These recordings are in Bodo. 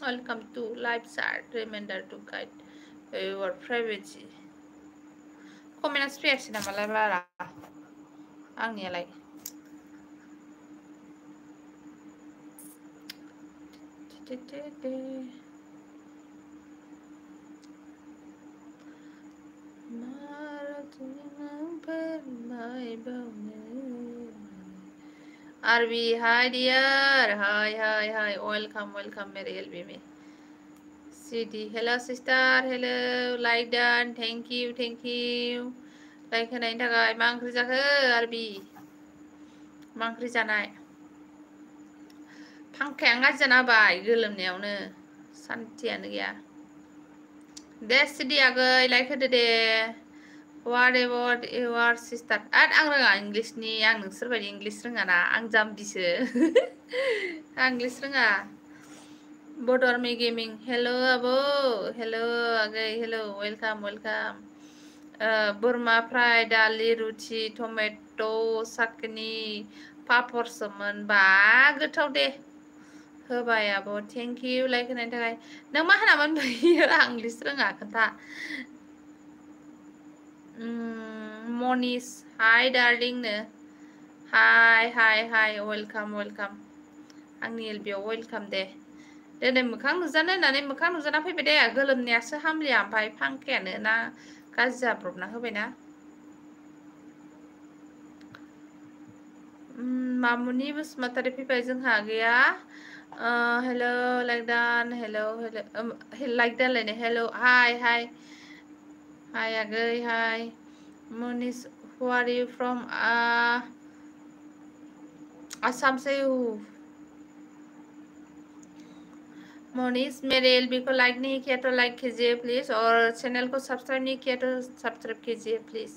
Welcome to live chat. Reminder to guide your privacy. Comment fैयासै नामालाय बारा आंनियालाय Arby, hi dear, hi, welcome, Mere LB Mein. CD, hello sister, hello, like done, thank you. Like होनायनि थाखाय मा ओंख्रि जाखो आरबि? मा ओंख्रि जानाय? फांखाया गाज्रि जाना होबाय गोलोमनायावनो सान्थियानो गैया. दे सिडि आगै लाइक होदो दे. Whatever your sister. आं रोङा इंग्लिशनि आं नोंसोरबायदि इंग्लिश रोङाना आं जाम्बिसो. आं इंग्लिश रोङा. बडरमि गेमिं हेलो आबो हेलो आगै हेलो वेलकाम बोरमा फ्राय दालि रुथि टमेट' साकनि पापरसोमोन बा गोथाव दे होबाय आब' थेंक इउ लाइक होनायनि थाखाय नों मा होनामोन बैयो आं इंग्लिश रोङा खोन्था मनिस हाय डार्लिंनो हाय वेलकाम आंनि एलबियाव वेलकाम दे दिनै मोखां नुजानो होननानै मोखां नुजाना फैबाय दे गोलोमनायासो हामलिया ओमफ्राय फांखायानो ना गाज्रि जाब्रबना होबायना मामुनि बसुमतारी फैबाय जोंहा गैया हेलो लाइक डान हेलो लाइक डानलायनो हेलो हाय आगै हाय मनिस हु आर यू फ्रम आसाम से मोनिस मेरे एलबी को लाइक नहीं किया तो लाइक कीजिए प्लीज और चैनल को सब्सक्राइब नहीं किया तो सब्सक्राइब कीजिए प्लीज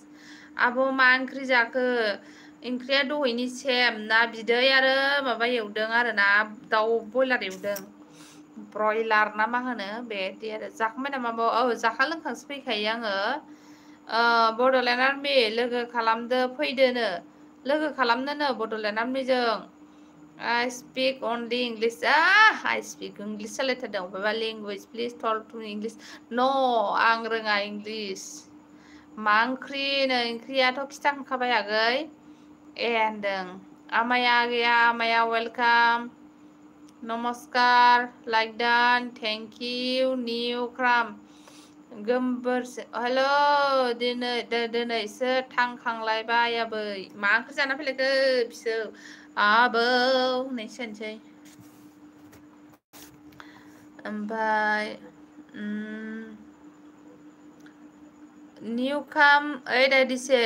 आब' मा ओंख्रि जाखो ओंख्रिया दहैनि सेम ना बिदै आरो माबा एवदों आरो ना दाउ बयलार एवदों ब्रयलार ना मा होनो बेदि आरो जाखांबाय नामा औ जाखा लोंखांसो फैखायो आङो बड'लेण्ड आर्मि लोगो खालामदो फैदोनो लोगो खालामनोनो Bodoland आर्मिजों I speak only English. I speak English. सालायथारदों बबेबा language please talk to me English. No, आं रोङा English. मा ओंख्रि नै ओंख्रियाथ' खिथाखाबाय आगै ए होनदों आमाया गैया आमाया वेलकाम नमस्कार like don thank you new क्राम गोमबोरसो हेल' दिनैसो थांखांलायबाय आबै मा ओंख्रि जाना फैलायखो फिसौ आबौ होननायसै ओमफ्राय निउ काम ओइ दायदिसे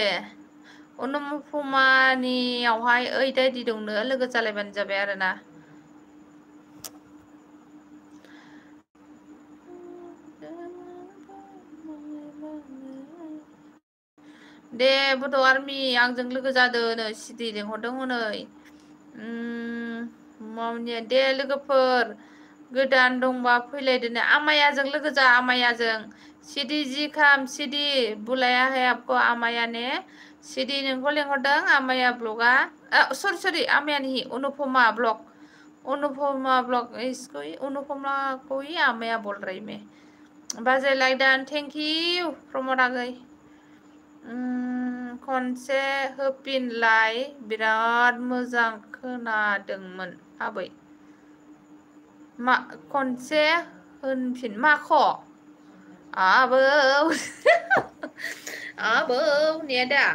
अनुपमानियावहाय ओइ दायदि दंनो लोगो जालायबानो जाबाय आरोना दे बड' आर्मि आंजों लोगो जादोनो सिडि लिंहरदों हनै मावनिया दे लोगोफोर गोदान दंबा फैलायदोनो आमायाजों लोगो जा आमायाजों सिडि जि खाम सिडि बुलाया है आपको आमाया ने सिडि नोंखौ लिंहरदों आमाया ब्लगा सरि आमाया नहीं अनुपमा ब्लग इसको अनुपमा को ही आमाया बोल रही मैं बाजे like don thank you Pramod आगै खनसे होफिनलाय बिराद मोजां खोनादोंमोन आबै मा खनसे होनफिन माख' आबौ आबौ नेदा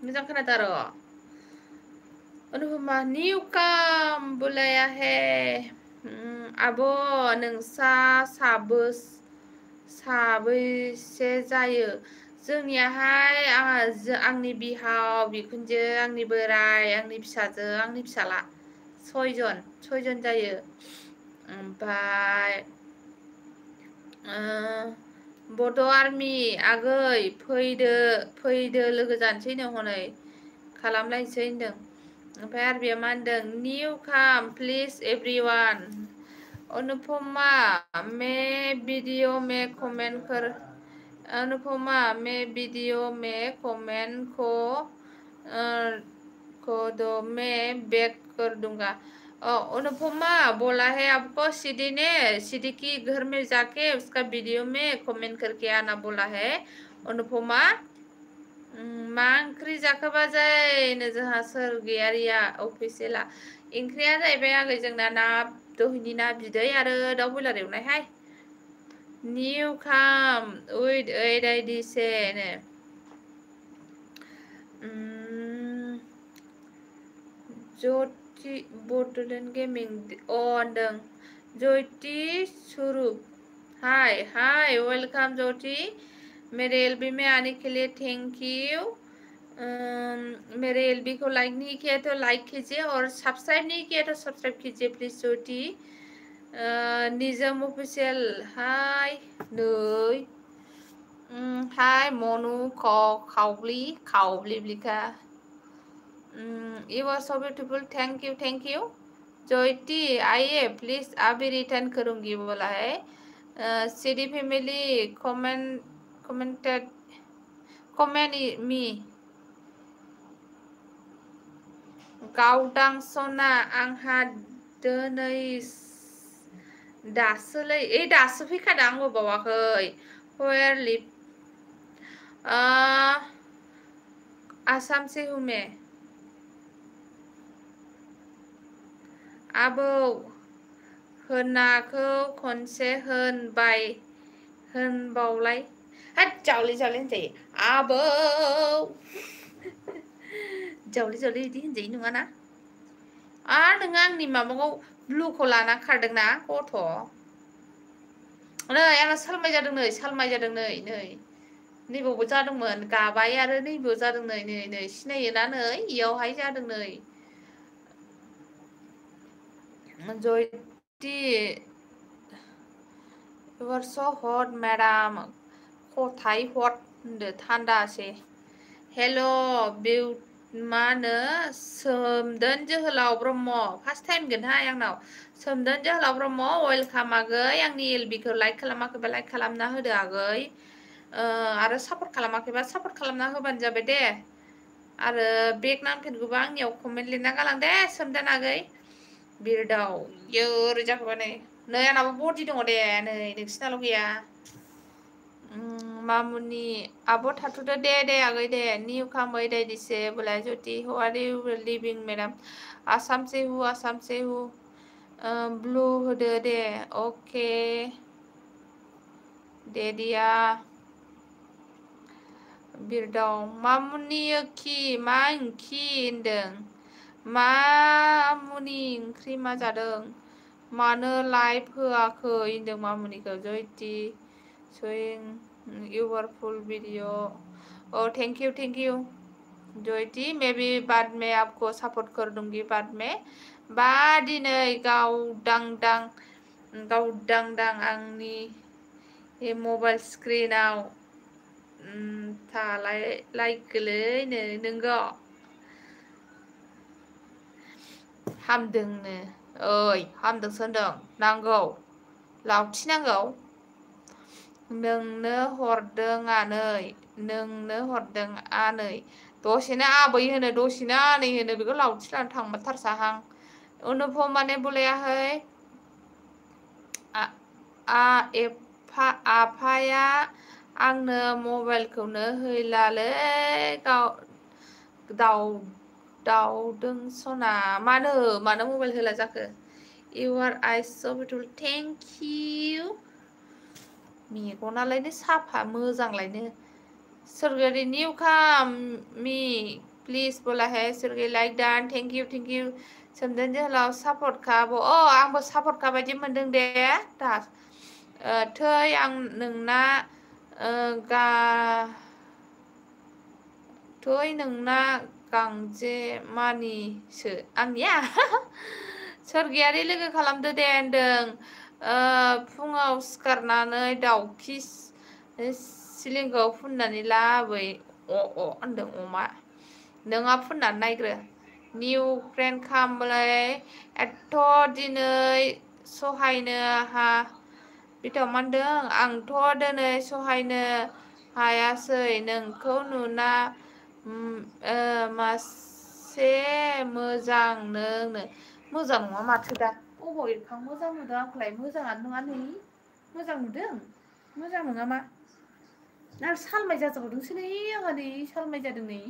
मोजां खोनादों र' अनुपमा निउ काम बुलाया है आब' नोंसा साबैसे जायो जोंनियाहाय आंनि बिहाव बिखुनजो आंनि बोराय आंनि फिसाजो आंनि फिसाला सयजन जायो ओमफ्राय बड' आर्मि आगै फैदो लोगो जानोसै नो हनै खालामलायनोसै होनदों ओमफ्राय आरबिया मा होनदों निउ काम प्लिज एभ्रिवान अनुपमा मैं वीडियो में कमेंट कर अनुपमा मैं वीडियो में कमेंट को दो मैं बैक कर दूंगा अनुपमा बोला है आपको सीधी ने, सीधी की घर में जाके उसका वीडियो में कमेंट करके आना बोला है अनुपमा। मा ओंख्रि जाखोबा जायनो जोंहा सोरगोयारिया अफिसियेला ओंख्रिया जाहैबाय आगै जोंना ना दहैनि ना बिदै आरो दाउ बयलार एवनायहाय। निउ काम उइथ 8 आइडि से ज्योति बडलेण्ड गेमिं होनदों ज्योति स्वरूप। हाय हाय वेलकम ज्योति, मेरे एलबी में आने के लिए थैंक यू। मेरे एलबी को लाइक नहीं किया तो लाइक कीजिए और सब्सक्राइब नहीं किया तो सब्सक्राइब कीजिए प्लीज ज्योति। निजम ऑफिशियल हाय नै हाय मनु खावब्ली ब्लिका you are so beautiful thank you ज्योति आइए प्लीज अभी रिटर्न करूंगी बोला है। सीडी फैमिली कमेंट मी गावदां सना आंहा दिनै दासोलै दासो फैखादों आंबो बावाखै। वेयर लिभ आसाम से हूँ मैं। आबौ होनाखौ खनसे होनबावलाय हाद जावले होनजायो आबौ जावले बिदि होनजायो नङाना। नोङो आंनि माबाखौ ब्लुखौ लाना खारदोंना गथ'। नै आंना सालमाय जादों नै नैबावबो जादोंमोन गाबाय आरो नैबो जादों नै सिनायोना नै इयावहाय जादों नै। जयती you are so hot madam खथाय हट होनदो थान्दासे। हेल' मा होनो सोमदोन जोहोलाव ब्रह्म फार्स्ट टाइम गोनहाय आंनाव। सोमदोन जोहोलाव ब्रह्म वेलकाम आगै, आंनि एलबिखौ लाइक खालामाखैबा लाइक खालामना होदो आगै आरो सापर्ट खालामाखैबा सापर्ट खालामना होबानो जाबाय दे। आरो बेग नामफिनगौबा आंनियाव कमेन्ट लिरना गालां दे सोमदोन आगै। बिरदाव ओरै जाखोबा नै आंनाबो बडि दङ दे नै नोंसिनाल' गैया। मामुनि आब' थाथ'दो दे आगै दे। निउ काम 8 आइडि से बोला ज्योति हु आर यू लिविं मैडम आसाम से हूँ ब्लू होदो दे अके दे दिया। बिरदाव मामुनि मा ओंखि होनदों मामुनि ओंख्रि मा जादों मानो लाइभ होआखै होनदों मामुनिखौ। जयति showing your full video thank you Jyoti may be बाद में आपको सपोर्ट कर दूंगी बाद में। दिनै गावदांदां आंनि मबाइल स्क्रिनाव थालायलायगोलै नोंगौ हामदोंनो हामदोंसो होनदों नांगौ लावथि नांगौ नोंनो हरदों आनै दसेनो आबै होनो दसेनो आनै होनो बेखौ लावथि लानो थांबाथारसाहां। अनुपमा ने बुलाया है आफाया आंनो मबाइलखौनो हैलालै दावदों सना मानो मबाइल होला जाखो। इउ आर आइस सो बिउटिफुल थैंक यू। मेगनालायनो साफा मोजांलायनो। सोरगोयारि निउ काम मी प्लीज बोला है सोरगोयारि लाइक डान थैंक यू सोमदोन जोहोलाव सापर्ट खा आंबो सापर्ट खा बायदि मोनदों दे दा थै आं नोंना गांजेमानिसो आंनिया सोरगोयारि लोगो खालामदो दे होनदों फुङाव सिखारनानै दाउखि सिलिंखौ फुननानै लाबोै होनदों अमा नोंहा फुननानै नायग्रो। निउ फ्रेन्ड खामलाय एथ' दिनै सहायनो बिथाव मा होनदों आंथ' दिनै सहायनो हायासै नोंखौ नुना मासे मोजां नोंनो मोजां नङा माथो दा अबाव एरखां मोजां नुदों आंखौलाय मोजाङानो नङा नै मोजां नुदों मोजां नङा मा आरो सालमाय जाजोबदोंसो नै आंहा नै सालमाय जादों नै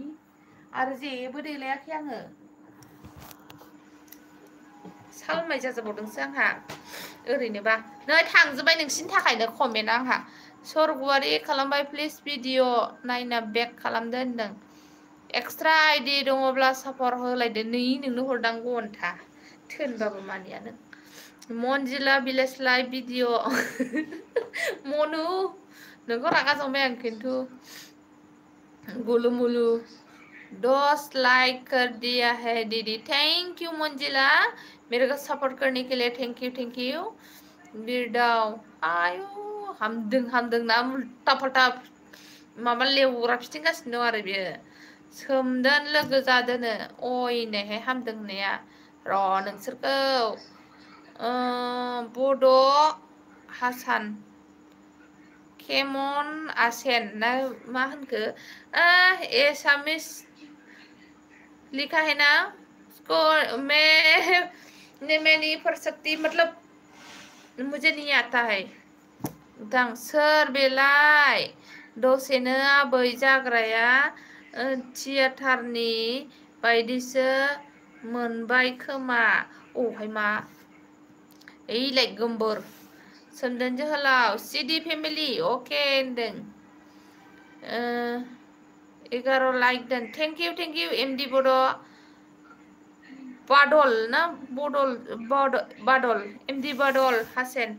आरो जेबो देलायाखै आङो सालमाय जाजोबदोंसो आंहा ओरैनोबा नै थांजोबबाय नोंसिनि थाखायनो कमेन्ट आंहा सरगुवारि खालामबाय प्लिज भिडिअ नायना बेक खालामदो होनदों एक्सट्रा आइडि दङब्ला सापर्ट होलायदो नै नोंनो हरनांगौ अन्था थोनबाबो मानिया नों मनजिला भिलेज लाइफ भिडिअ मनु नोंखौ रागा जोंबाय आं खिन्थु गुलु मुलु 10 लाइक कर दिया है दीदी थैंक यू मंजिला मेरे को सपोर्ट करने के लिए थैंक यू बिरदाव आयु हामदों ना उल्टा फाल्टा माबा लेवरा फिथिंगासिनो दं आरो बियो सोमदोन लोगो जादोनो अयनोहाय हामदों होननाया र' नोंसोरखौ बड' हासान केमन आसेन ना मा होनखो एसामिस लिखा है ना उसको मैं नहीं पढ़ सकती मतलब मुझे नहीं आता है दां सोर बेलाय दसेनो आबै जाग्राया थियाटारनि बायदिसो मोनबाय खोमा अहाय मा ओइलाय गोमबोर सोमदोन जोहोलाव सिडि फेमिलि अके होनदों 11 लाइक दोन थेंक इउ एमडि बड' बादल ना बादल एमडि बादल हासेन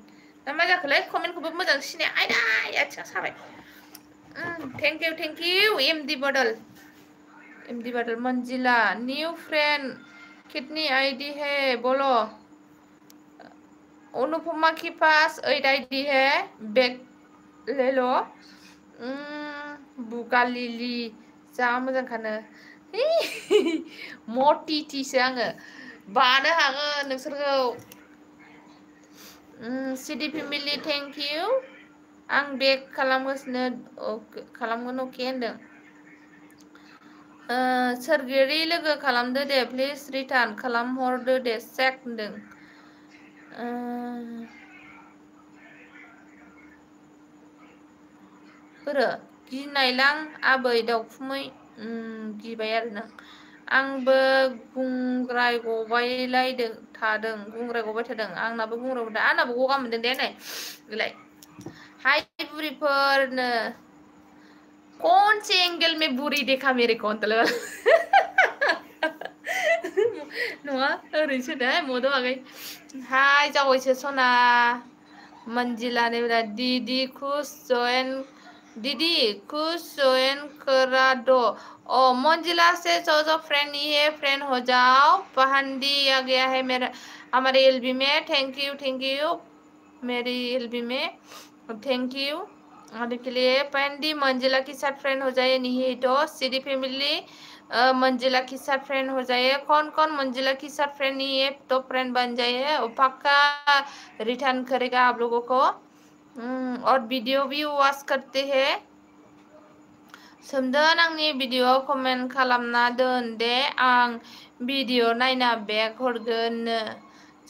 ना मा जाखोलाय कमेन्टखौबो मोजां सिनाया आयदा आथिङा साबाय थेंक इउ एमडि बादल मंजिला न्यू फ्रेंड कितनी आईडी है बोलो अनुपमा के पास 8 आईडी है बैक ले लो बुगालिलि जा मोजां खानो मटिटिसो आङो बानो हागोन नोंसोरखौ सिडि फेमिलि थेंक इउ आं बेक खालामगासिनो खालामगोन अके होनदों सोरगिरि लोगो खालामदो दे प्लिज रिटार्न खालामहरदो दे चेक होनदों बोरो गिनायलां आबै दाउखुमै गिबाय आरो नों आंबो गुंग्राय गबायलायदों थादों गुंग्राय गबाय थादों आंनाबो गुंग्राय गदों आंनाबो गगा मोनदों दे नै बेलाय हाय बुरिफोरनो कौन से एंगल में बुरी देखा मेरे को मतलब नङा ओरैसो दा मद' आगै हाय जावैसो सना मंजिला ने बोला दीदी खुश जॉइन करा दो ओ मंजिला से जो फ्रेंड नहीं है फ्रेंड हो जाओ पहन दिया गया है मेरा हमारे एलबी में थैंक यू मेरी एलबी में थैंक यू आने के लिए पेंडी मंजिला के साथ फ्रेंड हो जाए नहीं तो सीडी फैमिली मंजिला के साथ फ्रेंड हो जाए कौन मंजिला के साथ फ्रेंड नहीं है तो फ्रेंड बन जाए पक्का रिटर्न करेगा आप लोगों को और वीडियो भी वॉच करते हैं सोमदोन आंनि भिडिअ कमेन्ट खालामना दोन दे आं भिडिअ नायना बेक हरगोननो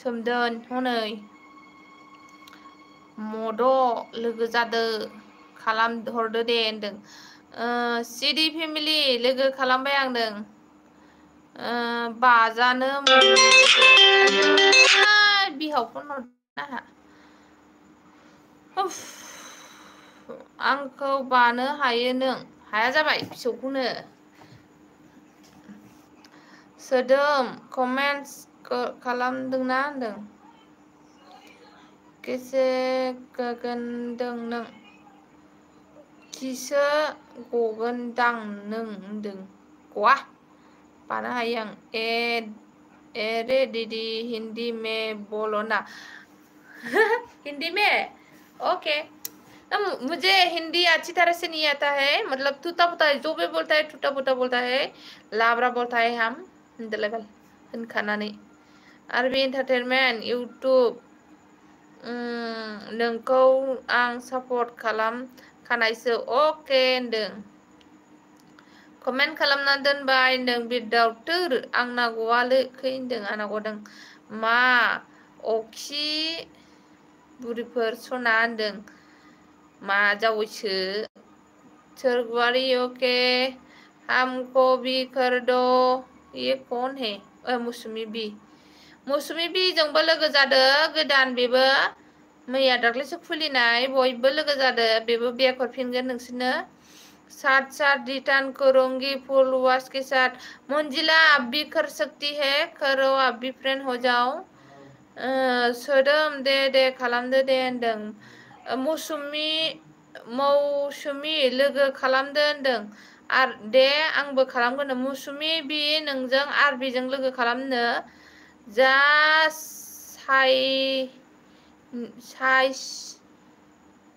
सोमदोन हनै मद' लोगो जादो खालाम हरदो दे होनदों सिडि फेमिलि लोगो खालामबाय आंदों बाजानो बिहाव फन हरदों आंखौ बानो हायो नों हाया जाबाय फिसौखौनो सोदोम कमेन्टस खालामदोंना होनदों केसे गगोनदों नों किसो गगोनदां नों होनदों गवा बानो हायो आं रे दीदी हिंदी में बोलो ना हिंदी में ओके मुझे हिंदी अच्छी तरह से नहीं आता है मतलब टूटा फूटा जो भी बोलता है टूटा फूटा बोलता है लाब्रा बोलता है हम लेवल होनखानानै आरबी एंटारटेनमेंट यूट्यूब नोंखौ आं सापर्ट खालामखानायसो अके होनदों कमेन्ट खालामना दोनबाय होनदों बिरदाव थोर आंना गवालै होनदों आंना गदों मा अखि बुरिफोर सना होनदों मा जावैसो सोरगोआरि ओके हमको भी कर दो ये कौन है मौसुमि बिजोंबो लोगो जादो गोदान बेबो मैया दाख्लैसो खुलिनाय बयबो लोगो जादो बेबो बेक हरफिनगोन नोंसोरनो साथ साथ रिटर्न करूंगी फुल वॉश के साथ मंजिला आप भी कर सकती है करो आप भी फ्रेंड हो जाओ सोदोम दे खालामदो दे होनदों मौसुमि लोगो खालामदो होनदों दे आंबो खालामगोन मौसुमि बि नोंजों आरबिजों लोगो खालामनो साइज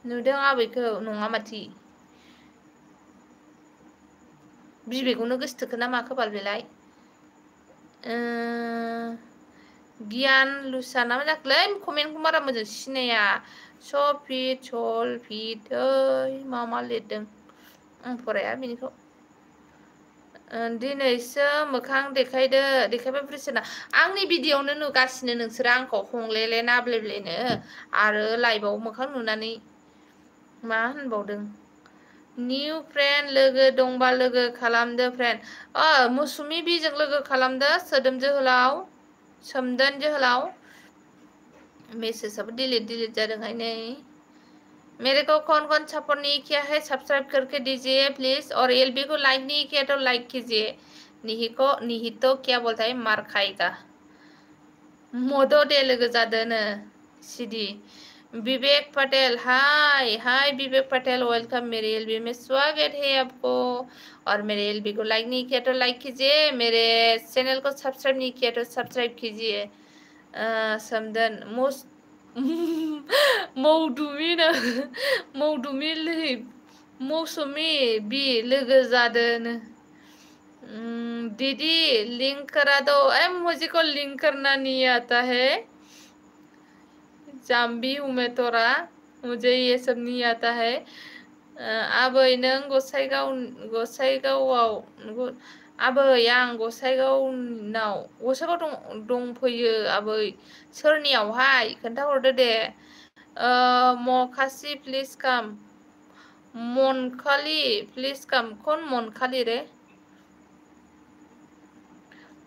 नुदों आबैखौ नङा माथि बिबैखौनो गोसोथोखो ना माखो बाल बेलाय गियान लुसा ना मा जाखोलै कमेन्टखौ बारा मोजां सिनाया सफिट सलफिट मा लिरदों आं फराया बिनिखौ दिनैसो मोखां देखायबाय ब्रिसना आंनि भिडिअआवनो नुगासिनो नोंसोरो आंखौ हंलेले नाब्लेब्लेनो आरो लाइभआव मोखां नुनानै मा होनबावदों निउ फ्रेन्ड लोगो दंबा लोगो खालामदो फ्रेन्ड मौसुमि बिजों लोगो खालामदो सोमदोन जोहोलाव मेसेजआबो डिलीट जादोंहाय नै मेरे को कौन सपोर्ट नहीं किया है सब्सक्राइब करके दीजिए प्लीज और एलबी को लाइक नहीं किया तो लाइक कीजिए नहीं तो क्या बोलता है मार खाएगा मोदो दे लोगो जादोनो सीधी विवेक पटेल हाय विवेक पटेल वेलकम मेरे एलबी में स्वागत है आपको और मेरे एलबी को लाइक नहीं किया तो लाइक कीजिए मेरे चैनल को सब्सक्राइब नहीं किया तो सब्सक्राइब कीजिए समदन मौसुमि बि लोगो जादोनो दीदी लिंक करा दो मुझे को लिंक करना नहीं आता है जाम्बी हूँ मैं तोरा मुझे ये सब नहीं आता है आबै नों गसाइगावआव आबै आं गसाइगाव दंफैयो आबै सोरनियावहाय खोन्थाहरदो दे मखासि प्लिज काम मनखालि प्लिज काम कौन मनखालि रे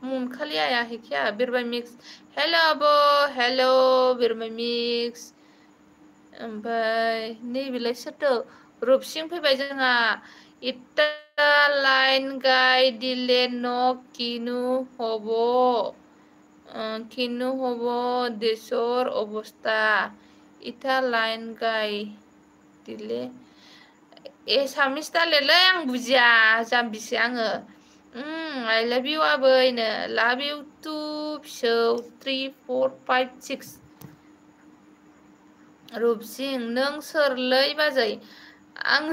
मनखालि आया है क्या बिरबाय मिक्स हेलो आबो हेलो बिरबाय मिक्स ओमफ्राय नैबेलाय सोरथो रुपसिं फैबाय जोंहा इट्टा लाइन गाय दिले न किनु हब देशर अबस्था इटा लाइन गाय दिले एसामिस दालेलै आं बुजिया जाम्बिसो आङो I love you आबैनो love you too फिसौ 3 4 5 6 रुपसिं नों सोरलै बाजै आं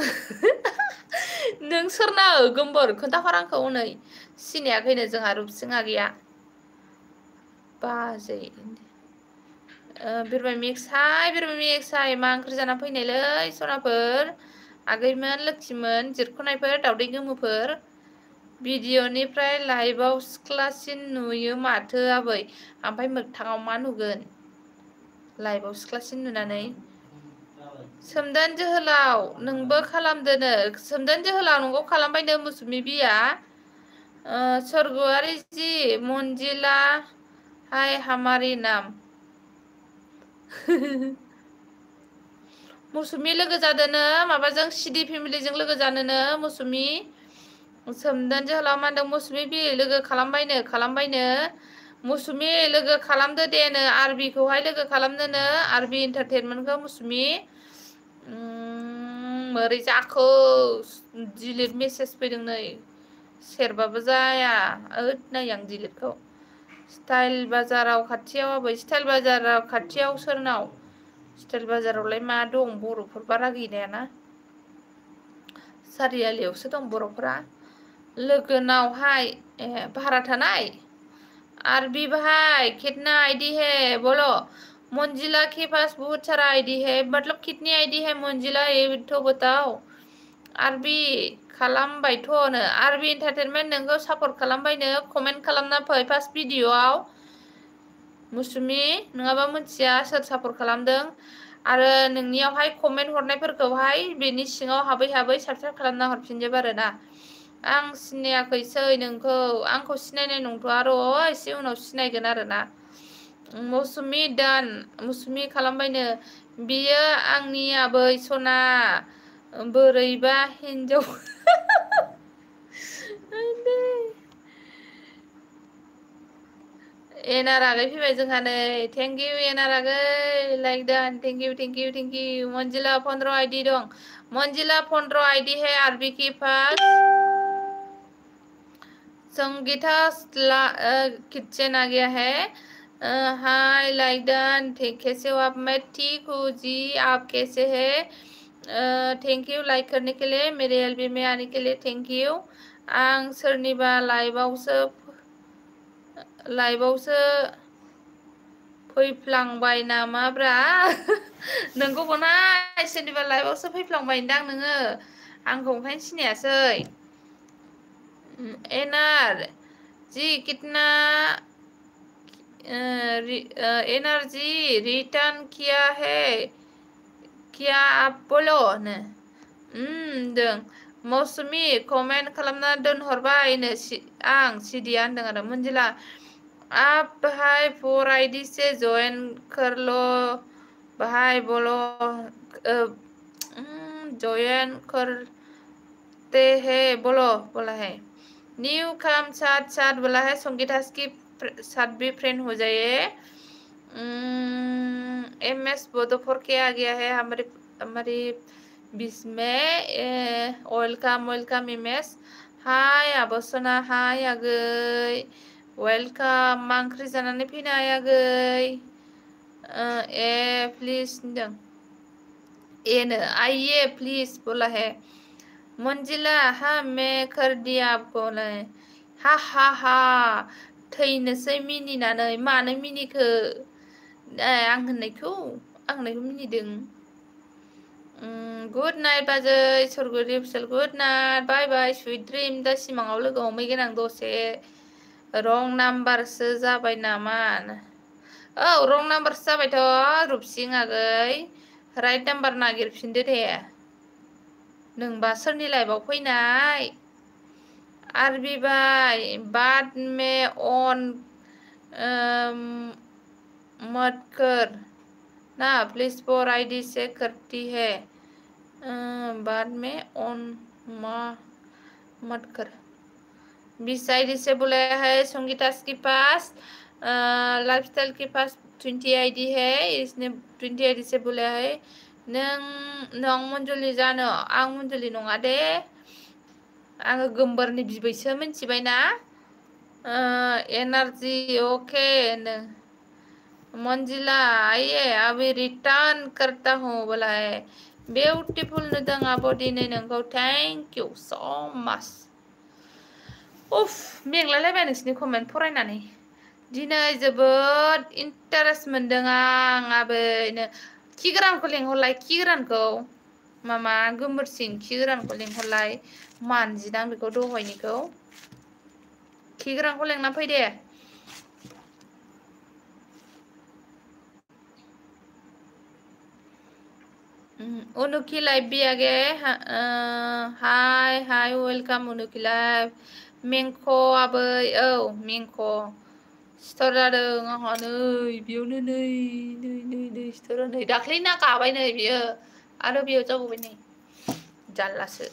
नों सोरना गोमबोर खोन्थाहर आंखौ नै सिनायाखैनो जोंहा रुपसिङा गैया बाजै बिरबाय मिक्स हाय मा ओंख्रि जाना फैनायलै सनाफोर आगैमोन लोखिमोन जिरख'नायफोर दावदै गोमोफोर भिडिअनिफ्राय लाइभआव सिख्लासिन नुयो माथो आबै ओमफ्राय मोगथाङाव मा नुगोन लाइभआव सिख्लासिन नुनानै सोमदोन जोहोलाव नोंबो खालामदोनो सोमदोन जोहोलाव नोंखौ खालामबायनो मौसुमि बिया सोरगोआरि जि मंजिला हाय हमारी नाम मौसुमि लोगो जादोनो माबाजों सिडि फेमिलिजों लोगो जानोनो मौसुमि सोमदोन जोहोलाव मा होनदों मौसुमि बि लोगो खालामबायनो मौसुमि लोगो खालामदो देनो आरबिखौहाय लोगो खालामदोनो आरबि इन्टारटेनमेन्टखौ मौसुमि मोरै जाखो डिलिट मेसेज फैदों नै सेरबाबो जाया नै आं डिलिटखौ स्टाइल बाजाराव खाथियाव आबै स्टाइल बाजाराव खाथियाव सोरनाव स्टाइल बाजारावलाय मा दं बर'फोर बारा गैनायाना सारियालियावसो दं बर'फोरा लोगोनावहाय भारा थानाय आरबी भाई कितना आईडी है बोलो मंजिला के पास बहुत सारा आईडी है मतलब कितनी आईडी है मंजिला ये तो बताओ आरबी खालामबायथ'नो आरबी इन्टारटेनमेन्ट नोंखौ सापर्ट खालामबायनो कमेन्ट खालामना फै फार्स्ट भिडिअआव मुसुमि नङाबा मोनथिया सोर सापर्ट खालामदों आरो नोंनियावहाय कमेन्ट हरनायफोरखौहाय बेनि सिङाव हाबै हाबै साबसक्राइब खालामना हरफिनजोब आरोना आं सिनायाखैसै नोंखौ आंखौ सिनायनाय नंथ'आ र' एसे उनाव सिनायगोन आरोना मौसुमि दान मौसुमि खालामबायनो बियो आंनि आबै सना बोरैबा हिन्जाव एनार आगै फैबाय जोंहा नै थेंक इउ एनार आगै लाइक दान thank you thank you thank you मंजिला 15 आईडी दं मंजिला 15 आईडी है आरबी के पास संगीता किचन आ गया है हाय लाइक डन कैसे हो आप मैं ठीक हूँ जी आप कैसे हैं थैंक यू लाइक करने के लिए मेरे एलबी में आने के लिए थैंक यू आं सोरनिबा लाइभआवसो फैफ्लांबाय नामाब्रा नोंगौबोना सोरनिबा लाइभआवसो फैफ्लांबायदां नोङो आंखौ ओंखायनो सिनायासै एनार जी कितना एनर्जी रिटर्न किया है क्या आप बोलो नो दों मौसुमि कमेन्ट खालामना दोनहरबायनो आं सिडिया होनदों आरो मंजिला आप भाई 4 आईडी से ज्वाइन कर लो भाई बोलो ज्वाइन करते हैं बोलो बोला है न्यू कम साथ साथ बोला है संगीता की साथ भी फ्रेंड हो जाइए एमएस बोधोफोर के आ गया है हमारे बीच में वेलकम वेलकम एमएस हाय आबसना हाय आगै वेलकम मा ओंख्रि जानानै फैनाय आगै प्लिज होनदों एनो आइए प्लीज बोला है मंजिला हाँ मैं कर दिया आपको हा हा हा थैनोसै मिनिनानै मानो मिनिखो आं होननायखौ मिनिदों गुड नाइट बाजै सरगुरि फिसल गुड नाइट बाय बाय सुइट ड्रिम दा सिमाङाव लोगो हमहैगोन आं दसे रं नाम्बारसो जाबाय नामा औ रं नाम्बारसो जाबायथ' रुपसिं आगै राइट नाम्बार नागिरफिनदो दे नोंबा सोरनि लाइफआव फैनाय आरबि बाय बाद में ऑन मत कर ना प्लीज 4 आईडी से करती है बाद में ऑन मत कर 20 आईडी से बुलाया है संगीता के पास लाइफस्टाइल के पास 20 आईडी है इसने 20 आईडी से बुलाया है नों मंजुलि जानो आं मंजुलि नङा दे आङो गोमबोरनि बिबैसो मिथिबायना एनार्जी ओके मंजिला आइए अभी रिटर्न करता हूँ बोला है बिउटिफुल नुदों आब' दिनै नोंखौ थेंक इउ स' माच उफ मेंलायलायबाय नोंसिनि कमेन्ट फरायनानै दिनै जोबोद इन्टारेस्ट मोनदों आं आबैनो खि गोरानखौ लेंहरलाय खि गोरानखौ मामा गोमोरसिं खि गोरानखौ लेंहरलाय मानजिदां बेखौ दहायनिखौ खि गोरानखौ लेंना फै दे उनुखि लाइव भी आ गए हाय हाय वेलकाम उनुखि लाइव मेंख' आबै औ मेंख' सिथर जादों आंहा नै बेयावनो नै सिथरा नै दाख्लैना गाबाय नै बियो आरो बेयाव जाबावबाय नै जारलासो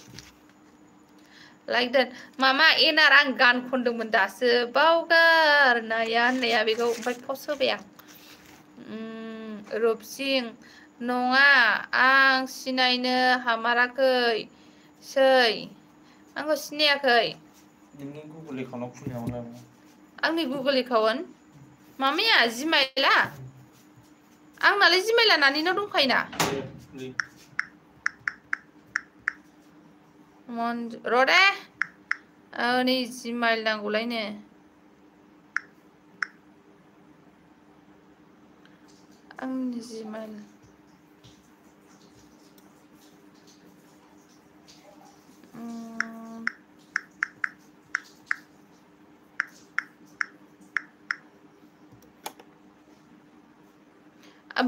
लाइक दोन मामा एनार आं गान खनदोंमोन दासो बावगारनाया होननाया बेखौ ओमफ्राय पस्ट होबाय आं रुपसिं नङा आं सिनायनो हामाराखै सै आंखौ सिनायाखै नोंनि गुगोल एकाउन्टाव खुलिनांगौ आंनि गुगोल एकाउन्ट मामाया जिमाइला आंनालाय जिमाइला नानिनाव दंखायोना र' दे नै जिमाइल नांगौलायनो आंनि जिमाइल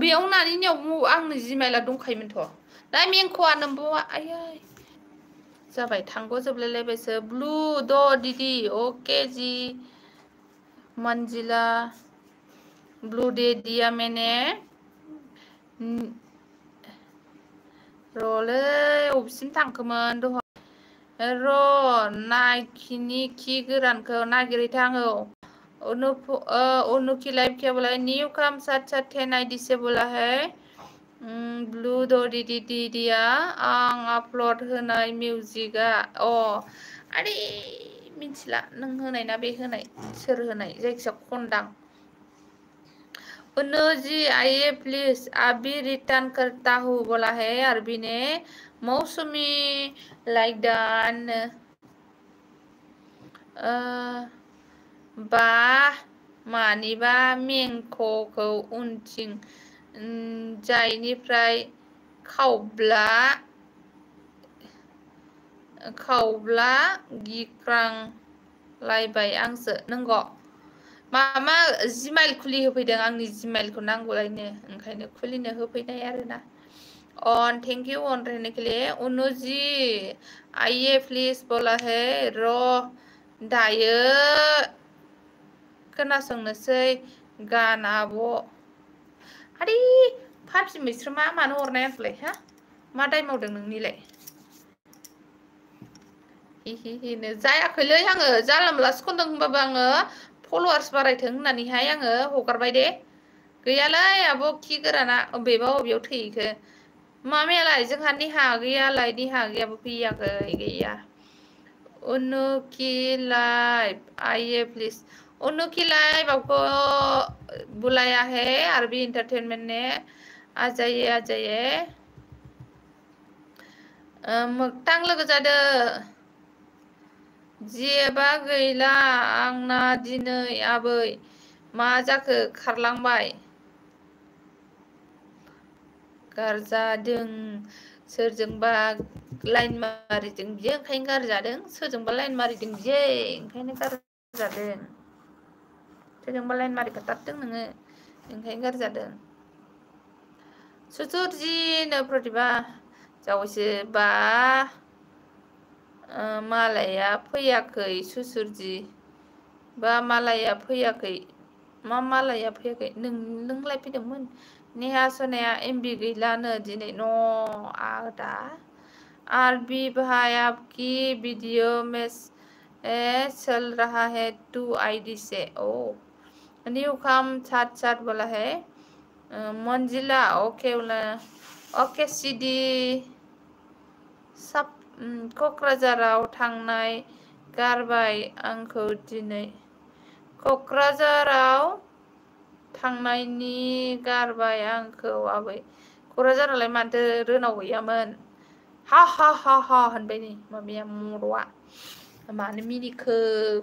बेयाव नानिनियाव आंनि जिमेला दंखायोमोनथ' दा मेंख'आ नोम्बौआ आयै जाबाय थांग'जोबलायलायबायसो ब्लू द दीदी ओके जी मंजिला ब्लू दे दिया मैंने र'लै अबेसिम थांखोमोन दहाय नायखिनि खि गोरानखौ नागिरहैथां आङो उनु की लाइव क्या बोला है न्यू कम साथ साथ 10 आईडी से बोला है ब्लू द दीदी दीदिया आं आपलड होनाय मिउजिकआ आरे मिथिला नों होनाय ना बे होनाय सोर होनाय जायखिया खनदां उन्नो जी आइए प्लीज अभी रिटर्न करता हूँ बोला है अरबी ने मौसमी लाइक डान बा मानिबा मेंख'खौ उनथिं जायनिफ्राय खावब्ला गिख्रांलायबाय आंसो नंगौ मामा जिमाइल खुलि होफैदों आंनि जिमाइलखौ नांगौलायनो ओंखायनो खुलिनो होफैनाय आरोना ऑन थैंक यू ऑन रहने के लिए उन्नु जी आइए प्लीज बोला है दायो खोनासंनोसै गान आब' आरे फाफि मैस्रोमा मानो हरनाय आंखौलाय हा मा दाय मावदों नोंनिलाय हिहिहिनो जायाखैलै आङो जानला मोनलासो खनदों होनबाबो आङो फल'वार्स बारायथों होननानैहाय आङो हगारबाय दे गैयालै आब' खि गोराना अबेबा अबेयाव थैखो मामायालाय जोंहा निहा गैयाबो फैयाखै गैया उन्नु की लाइव आइए प्लीज उन्नु की लाइव आपको बुलाया है आरबी एंटरटेनमेंट ने आ जाइए मोगतां लोगो जादो जेबा गैला आंना दिनै आबै मा जाखो खारलांबाय गारजादों सोरजोंबा लाइन मारिदों बियो ओंखायनो गारजादों सोरजोंबा लाइन मारिदों बियो ओंखायनो गारजादों सोरजोंबा लाइन मारिखाथारदों नोङो ओंखायनो गारजादों सुथुरजिनो प्रतिभा जावैसो बा मालाया फैयाखै सुसुरजि बा मालाया फैयाखै मा मालाया फैयाखै नोंलाय फैदोंमोन नेहा सोनाया एमबि गैलानो दिनै न' आदा आरबी भाई आपकी वीडियो में चल रहा है 2 आईडी से ओ न्यू कम साथ बोला है मंजिला ओके बोला ओके सीडी सब क'क्राझाराव थांनाय गारबाय आंखौ दिनै क'क्राझाराव थांनायनि गारबाय आंखौ आबै क'क्राझारावलाय माथो रोनाव गैयामोन हा होनबाय नै माबाया मद'आ मानो मिनिखो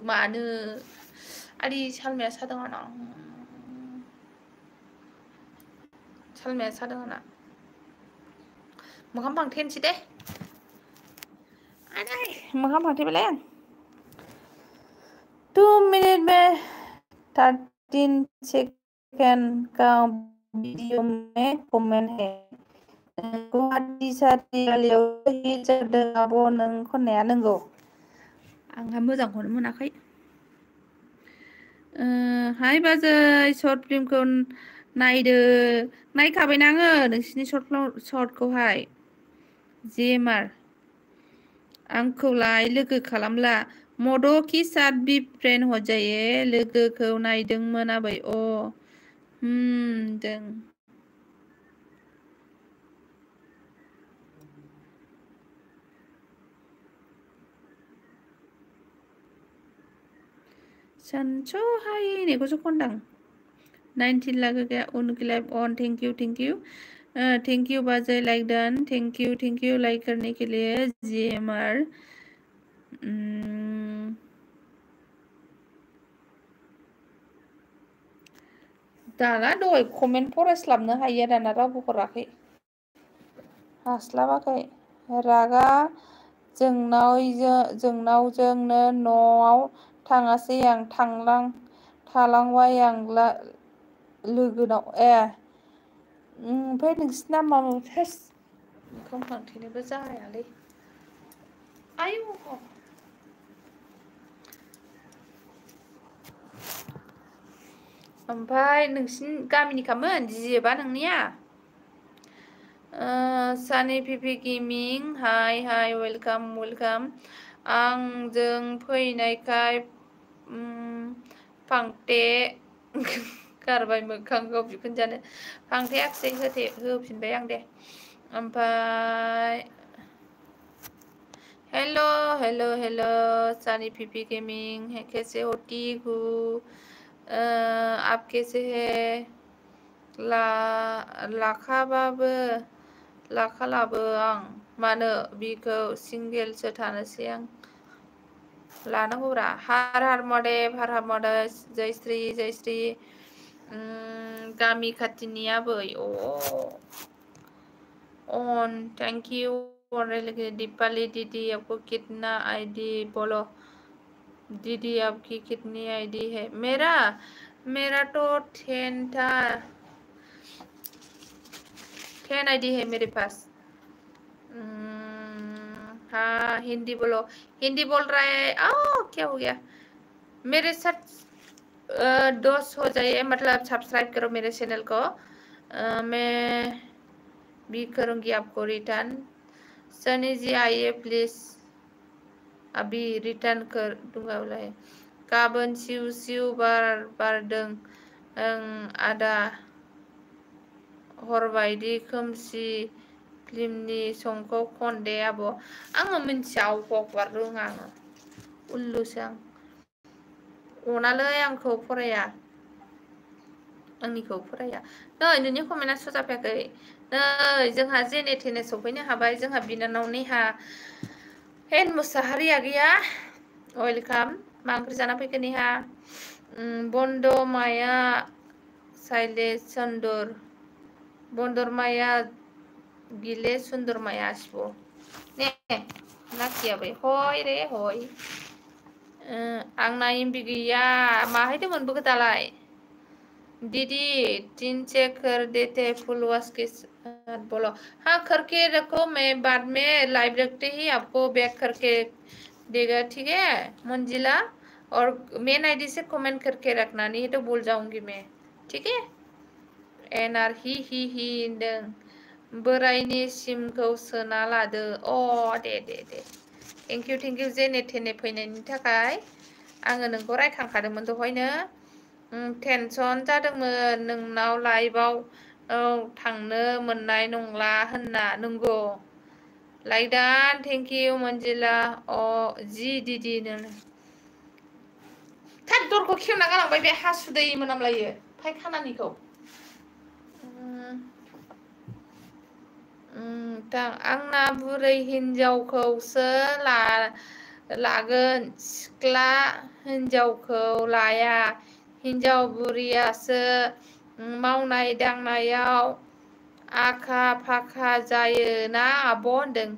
मानो आरि सालमाया सादों आंना मोखां फांथेनोसै दे मोखां फांथेबायलाय आं 2 मिनट में 13 सेकेंड का वीडियो में कमेंट है गुवाहाटी सारियालियाव हिट जादों आब' नों खननाया नंगौ आंहा मोजांखौनो मोनाखै हाय बाजै शर्ट फिल्मखौ नायदो नायखाबायना आङो नोंसिनि शर्टखौहाय जेमार आंखौलाय लोगो खालामला मद' कि साथ बि फ्रेन्ड हजायो लोगोखौ नायदोंमोन आबै दों सानस'हायैनिखौसो खनदां 19 लाख गया उनकी लाइफ ऑन थैंक यू बाजै like Don thank you like करने के लिए जेमर दाना दहाय कमेन्ट फरायस्लाबनो हायो दाना रावबो हराखै हास्लाबाखै रागा जोंनावजोंनो न'आव थाङासै आं थालांबाय आं लोगोनाव ओमफ्राय नोंसिना माबा टेस्ट ओंखाम खांथेनोबो जायालै आयु ओमफ्राय नोंसिनि गामिनिखामोन जिजेबा नोंनिया सानि पिपि गेमिं हाय हाय वेलकाम वेलकाम आंजों फैनायखाय फांथे गारबाय मोखांखौ बिखुन जानो फांथे आखिसै होफिनबाय आं दे ओमफ्राय हेलो हेलो हेलो सानी पीपी गेमिंग कैसे होती हूँ आप कैसे है लाखालाबो आं मानो बिखौ सिंगेलसो थानोसै आं लानांगौब्रा हार हार मदे जयश्री गामि खाथिनि आबै ऑन थैंक यू दीपाली दीदी आपको कितना आईडी बोलो दीदी आपकी कितनी आईडी है मेरा तो 10 आईडी है मेरे पास हाँ हिंदी बोलो हिंदी बोल रहा है क्या हो गया मेरे साथ 2 हो जाइए मतलब सब्सक्राइब करो मेरे चैनल को मैं भी करूंगी आपको रिटर्न सनी जी आइए प्लीज अभी रिटर्न कर दूंगा बोला है गाबोन सिउ बारदों आदा हरबायदि खोमसि फिल्मनि संखौ खन दे आब' आङो मिन्थिया अबेखौबा रोङा आङो उल्लुसो आं अनालै आंखौ फराया आंनिखौ फराया नै नोंनि कमेन्टआ सजाफैयाखै नै जोंहा जेने थेने सफैनो हाबाय जोंहा बिनानाव नेहा हेन मुसाहारिया गैया वेलकाम मा ओंख्रि जाना फैखो नेहा बन्द माया साइले सन्दर बन्दर माया गिले सुन्दर माया आसिब ने नाखियाबै हय रे हय आंना एमबि गैया माहायथो मोनबोखो दालाय दीदी 3 चेक कर देते फुल वॉश के साथ बोलो हाँ करके रखो मैं बाद में लाइव रखते ही आपको बैक करके देगा ठीक है मंजिला और मेन आईडी से कमेंट करके रखना नहीं तो भूल जाऊंगी मैं ठीक है एनआर हि होनदों बोरायनि सिमखौ सोना लादो दे थेंक इउ जेने थेने फैनायनि थाखाय आङो नोंखौ रायखांखादोंमोन दहायनो टेनसन जादोंमोन नोंनाव लाइभआव थांनो मोननाय नंला होनना नंगौ लाइक थेंक इउ मंजिला जि दीदी नो थाद दरखौ खेवना गालांबाय बे हासुदै मोनामलायो फायखानानिखौ आंना बुरै हिनजावखौसो लागोन सिख्ला हिनजावखौ लाया हिनजाव बुरियासो मावनाय दांनायाव आखा फाखा जायो ना आब' होनदों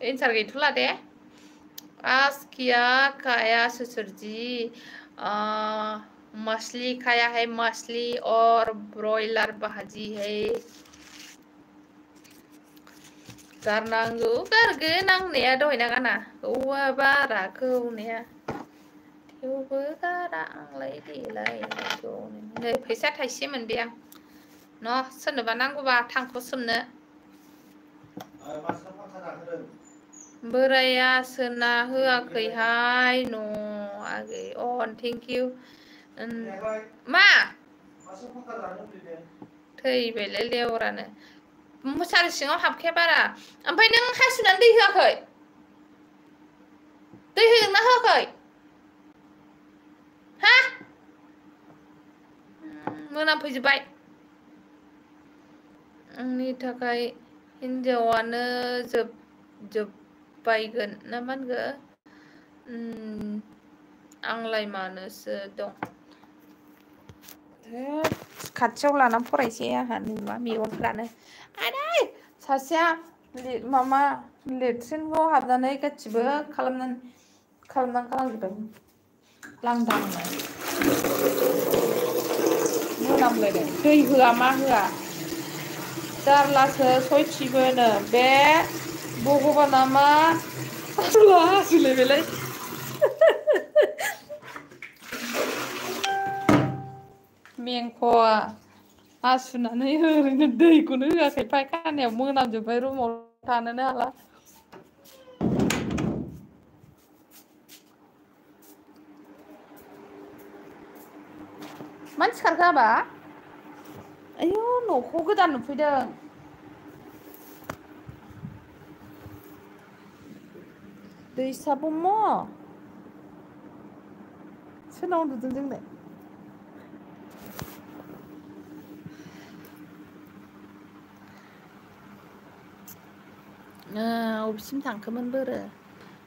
एन्सार गैथ'ला दे आज किया खाया ससुर जी मछली खाया है मछली और ब्रॉयलर भाजी है गारनांगौ गारगोन नांनाया दहाय नागाना औवा बाराखौ होननाया थेवबो गारा आंलाय देलाय नै फैसा थाइसे मोनबाय आं न' सोरनोबा नांगौबा थांखौ सोमनो बोराया सोना होआखैहाय न' आगै थेंक इउ मा थैबायलै लेवरानो मुसारि सिङाव हाबखाया बारा ओमफ्राय नों हासुनानै दै होआखै दै होदोंना होआखै हा मोनामफैजोब्बाय आंनि थाखाय हिनजावानो जोबबायगोन ना मा होनगोन आंलाय मानोसो दं खाथियाव लानानै फरायसै आंहा नुवा मेगनफ्रानो आदै सासेया माबा लेट्रिनखौ हाबनानै गासिबो खालामनानै गालांजोब्बाय लांदांनो खालामलायनाय दै होआ मा होआ जारलासो सयथिबोनो बे भगबाना मा हासुलायबायलाय मेंख'आ हासुनानै ओरैनो दैखौनो होआखै फायखानायाव मोनामजोब्बाय रुमाव थानोनो हाला मानसि खारखो हाबा आयौ न'खौ गोदान नुफैदों दैसा ब्रह्म सोरनाव उन्दुदों जोंलाय अबेसिम थांखोमोन बोरो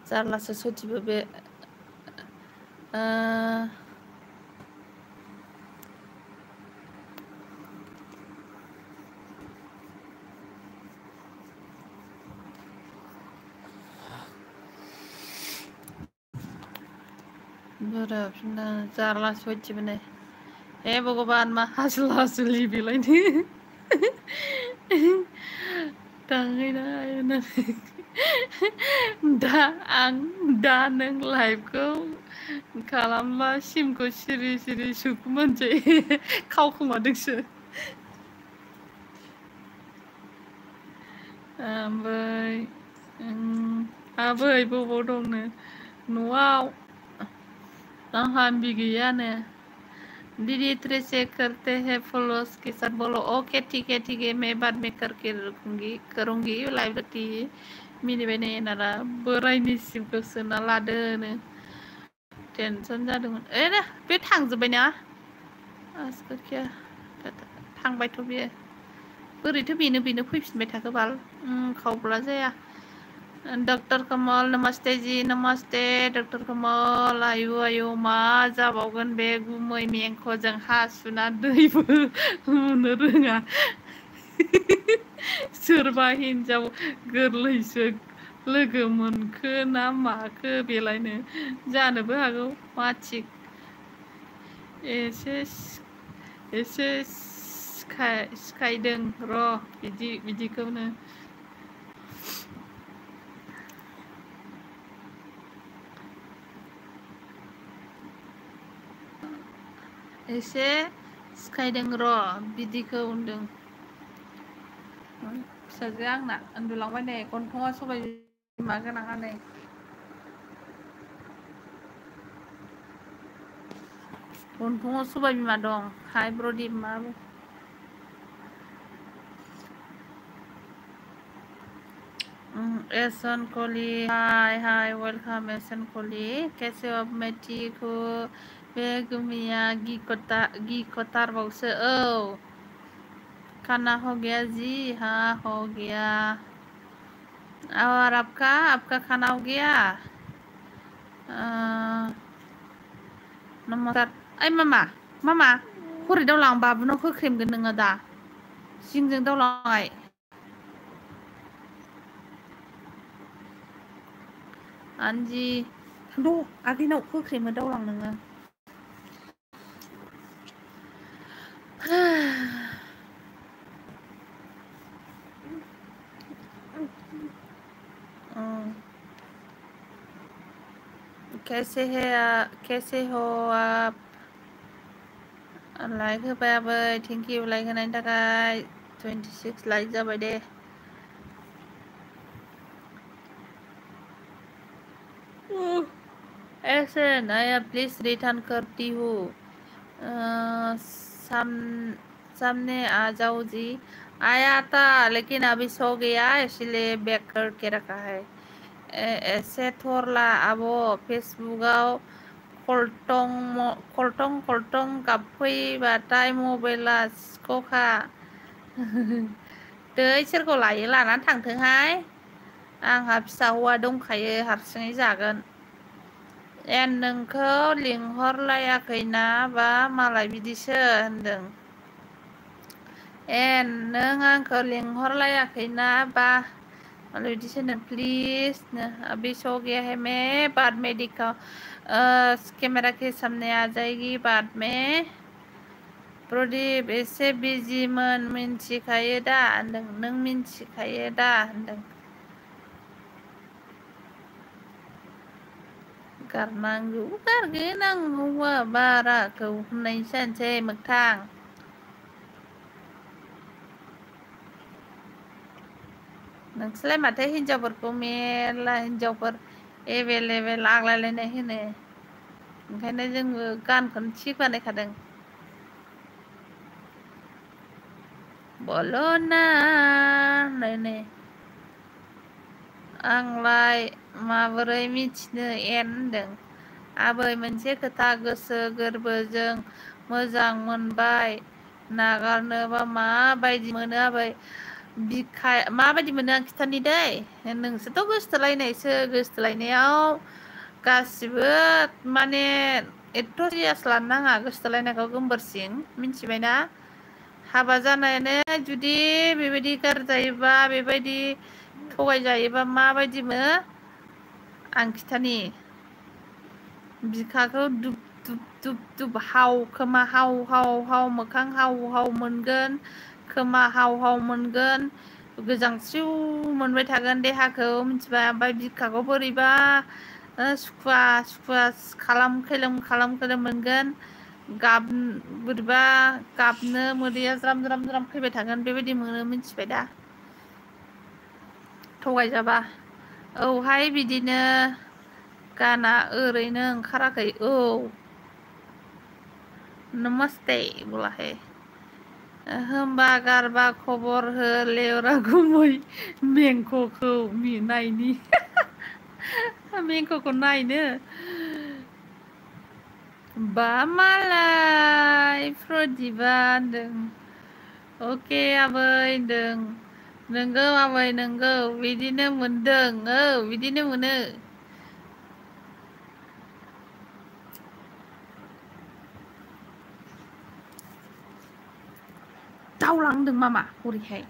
जारलासो सयथिबो बे बोराबना जारला सयथिबोनो हे भगबान मा हासुल हासुलि बेलायनो थाङैना दा नों लाइभखौ खालामबा सिमखौ सिरि सिरि सुखुमोनसै खावखोमादोंसो ओमफ्राय आबै बबाव दंनो न'आव आंहा एमबि गैयानो दीदी ट्रेसे करते हैं फॉलोस के साथ बोलो ओके ठीक है मैं बाद में करके करूँगी लाइव रखती मिनिबाय नै नारा बोरायनि सिमखौ सोना लादोनो टेनसन जादोंमोन बे थांजोब्बायना आसखिया थांबायथ' बेयो बोरैथो बेनो फैफिनबाय थाखो बाल खावब्ला जाया डॉक्टर कमल नमस्ते जी नमस्ते डॉक्टर कमल आयु मा जाबावगोन बे गुमै मेंख'जों हासुना दैबो होनो रोङा सोरबा हिनजाव गोरलैसो लोगो मोनखो ना माखो बेलायनो जानोबो हागौ मा थिग एसे सिखायदों र' बिदिखौनो एसे सिखायदों र' बिदिखौ होनदों फिसाजोआ आंना उन्दुलांबाय नै गन्थङा सबाय बिमा गोनाङा नै गन्थङाव सबाय बिमा दं हाय ब्रदि मा एसन कली हाय वेलकाम एसन कली कैसे अब मेथी को बे गुमिया गिक'थारबावसो औ खाना हो गया जी हाँ हो गया और आपका खाना हो गया नमस्कार ओइ मामा हरै दावलां बाबुनाव होख्रेमगोन नोङो दा जिंजों दावलांबाय आनजि थांद' आगैनाव होख्रेमो दावलां नोङो कैसे हो आप लाइक होबाय आबै थेंक इउ लाइक होनायनि थाखाय 26 लाइक जाबाय दे ऐसे नया प्लीज रिटर्न करती हूँ सामने आ जाओ जी आया था लेकिन अभी सो गया इसलिए बैक करके रखा है एसे थरला आब' फेसबुकआव कल्टं गाबफैबाथाय मबाइला सिख'खा दै सोरखौ लायो लानानै थांथोंहाय आंहा फिसा हौवा दंखायो हारसिङै जागोन नोंखौ लिंहरलायाखैना बा मालाय बिदिसो होनदों नों आंखौ लिंहरलायाखैना बा मालाय बिदिसो होनदों प्लिज अभी सो गया है मैं बाद में दिखाओ कैमरा के सामने आ जाएगी बाद में प्रदीप एसे बिजिमोन मिन्थिखायो दा होनदों। नों मिन्थिखायो दा होनदों। गारनांगौ गारगोन आं हौवा बाराखौ होननाय जानोसै मोगथां। नोंसोरलाय माथो हिनजावफोरखौ मेरला हिनजावफोर एभेलेबेल आग्लायलायनाय होनो। ओंखायनो जोंबो गानखौनो थिग बानायखादों। बल'ना होनलायनाय आंलाय माबोरै मिथिनो एन होनदों। आबै मोनसे खोथा गोसो गोरबोजों मोजां मोनबाय नागारनोबा माबायदि मोनो आबै बिखा माबायदि मोनो आं खिथानि दै। नोंसोरथ' गोसोथोलायनायसो गोसोथोलायनायाव गासिबो माने एथ' रियास लानो नाङा गोसोथोलायनायखौ गोमबोरसिं मिथिबायना। हाबा जानायानो जुदि बेबायदि गारजायोबा बेबायदि थगायजायोबा माबायदि मोनो आं खिथानि। बिखाखौ दुब दुब दुब दुब हाव खोमा हाव हाव हाव मोखां हाव हाव मोनगोन खोमा हाव हाव मोनगोन गोजांस्रिउ मोनबाय थागोन देहाखौ मिथिबाय। ओमफ्राय बिखाखौ बोरैबा सुखुवा सुखुवा खालाम खोलोम मोनगोन। बोरैबा गाबनो मोदैया ज्राम ज्राम ज्राम फैबाय थागोन बेबायदि मोनो मिथिबाय दा थगायजाबा। औहाय बिदिनो गाना ओरैनो ओंखाराखै। औ नमस्ते बोला है। होमबा गारबा खबर हो लेवरा गुमै मेंख'खौ नायनि। मेंख'खौ नायनो बा मालाय प्रदिपा होनदों। अके आबै होनदों। नोंगौ आबै नोंगौ बिदिनो मोनदों। औ बिदिनो मोनो। दावलांदों मामा हरैहाय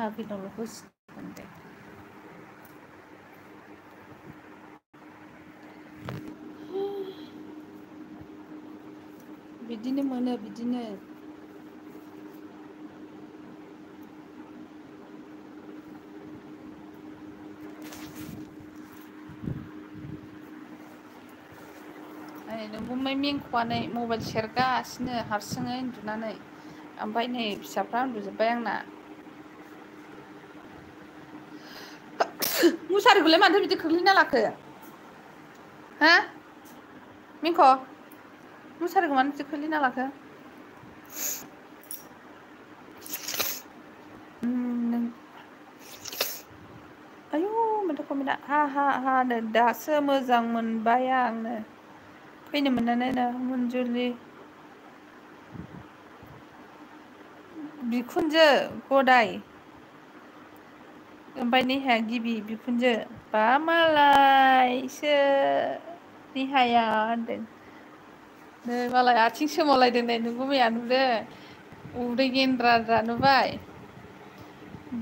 आगैनावल' होसिगोन दे। बिदिनो मोनो बिदिनो। नोंगुमै मेंख'आ नै मबाइल सेरगासिनो हारसिङै उन्दुनानै। ओमफ्राय नै फिसाफ्रा उन्दुजोब्बाय आंना। मुसारिखौलाय माथो बिदि खोख्लैना लाखो हा मिंख' मुसारिखौ मानो बिदि खोख्लैना लाखो। नों आयु माथो कमेन्टआ हा हा हा नो दासो मोजां मोनबाय आंनो। फैनो मोननानै नो मन्जुलि बिखुनजो गदाय। ओमफ्राय नेहाया गिबि बिखुनजो बा मालायसो नेहाया होनदों। नै मालाय आथिं सोमावलायदों नै नोंगुमैया नुदों। उदै गेन्द्रा नुबाय।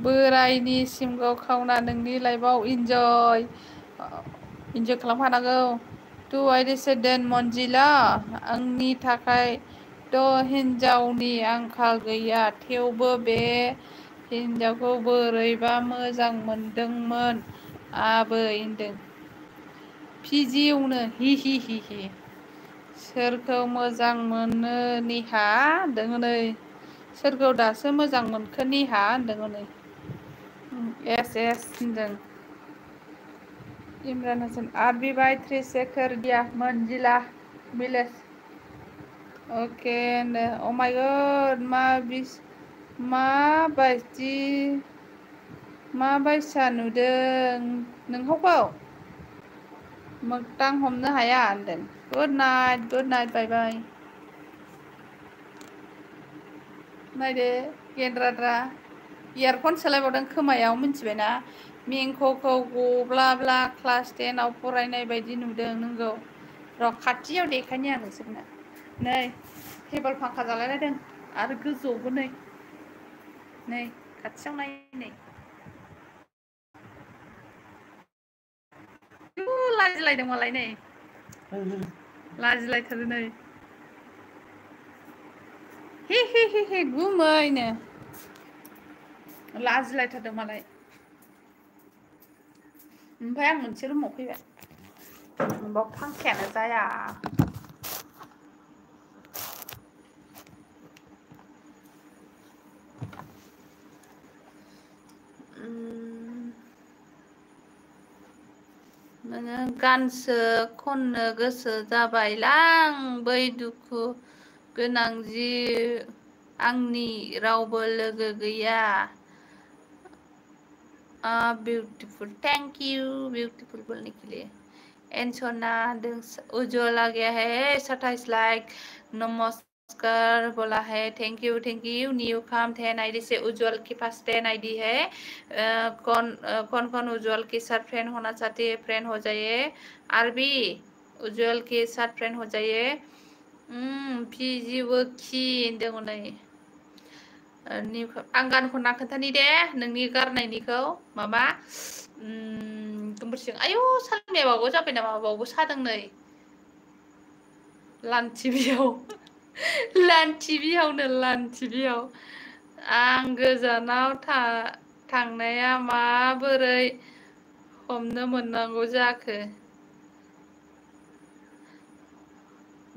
बोरायनि सिमखौ खावना नोंनि लाइफआव इन्जय खालामखानांगौ। टु आइरिस देन मन्जिला आंनि थाखायथ' हिनजावनि आंखाल गैया थेवबो बे हिनजावखौ बोरैबा मोजां मोनदोंमोन आबै होनदों। फिजिउनो हि हि हि हि सोरखौ मोजां मोनो निहा होनदों हनै। सोरखौ दासो मोजां मोनखो निहा होनदों हनै। एस एस होनदों। इमरान हासान आरबि बाय 3 से कर दिया मंजिला भिलेज। अके होनदों अ माय गड माबायसा नुदों नोंखौ मोगथां हमनो हाया होनदों। गुड नाइट बाय बाय। नायदो गेन्द्राद्रा इयारफन सोलायबावदों खोमायाव मिथिबायना। मेंख'खौ गब्लाब्ला क्लास 10 आव फरायनाय बायदि नुदों नोंगौ। र' खाथियाव देखायनि आं नोंसोरनो नै टेबोल फांखा जालायलायदों आरो गोजौआवबो नै खाथियाव नाय नै लाजिलायदों मालाय नै लाजिलायथारो नै हे गुमैनो लाजिलायथारदों मालाय ओमफ्राय आं मोनसे रुमाव फैबाय बाव फांखायानो जाया माने गानसो खननो गोसो जाबायलां बै दुखु गोनां जि आंनि रावबो लोगो गैया ब्यूटीफुल थैंक यू ब्यूटीफुल बोलने के लिए एंसोना उज्ज्वल आ गया है 27 लाइक नमस्कार बोला है thank you new com 10 ID से उज्ज्वल के पास 10 आईडी है कौन उज्ज्वल के साथ फ्रेंड होना चाहती है फ्रेंड हो जाइए आरबी उज्ज्वल के साथ फ्रेंड हो जाइए पीजी वकी होनदों आं गान खनना खोन्थानि दे नोंनि गारनायनिखौ माबा गोमबोरसिं आयौ सालमाया बावबो जाबाय नामा बावबो सादों नै लान्थिबियाव आं गोजानाव थांनाया माबोरै हमनो मोननांगौ जाखो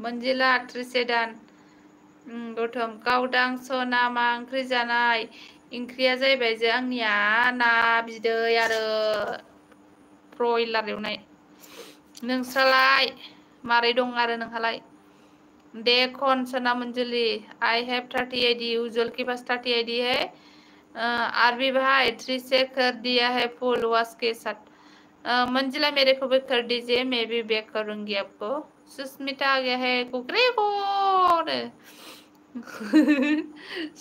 मंजिला त्रिसेदान गौतम गावदां सना मा ओंख्रि जानाय ओंख्रिया जाहैबाय आंनिया ना बिदै आरो ब्रयलार एवनाय नोंस्रालाय मारै दं आरो नोंहालाय दे कौन सना मंजलि आई हैव 30 आईडी उज्जवल के पास 30 आईडी है आरबी भाई 3 से कर दिया है फुल वॉश के साथ मंजिला मेरे को भी कर दीजिए मैं भी बैक करूंगी आपको सुस्मिता आ गया है कुकरे कौन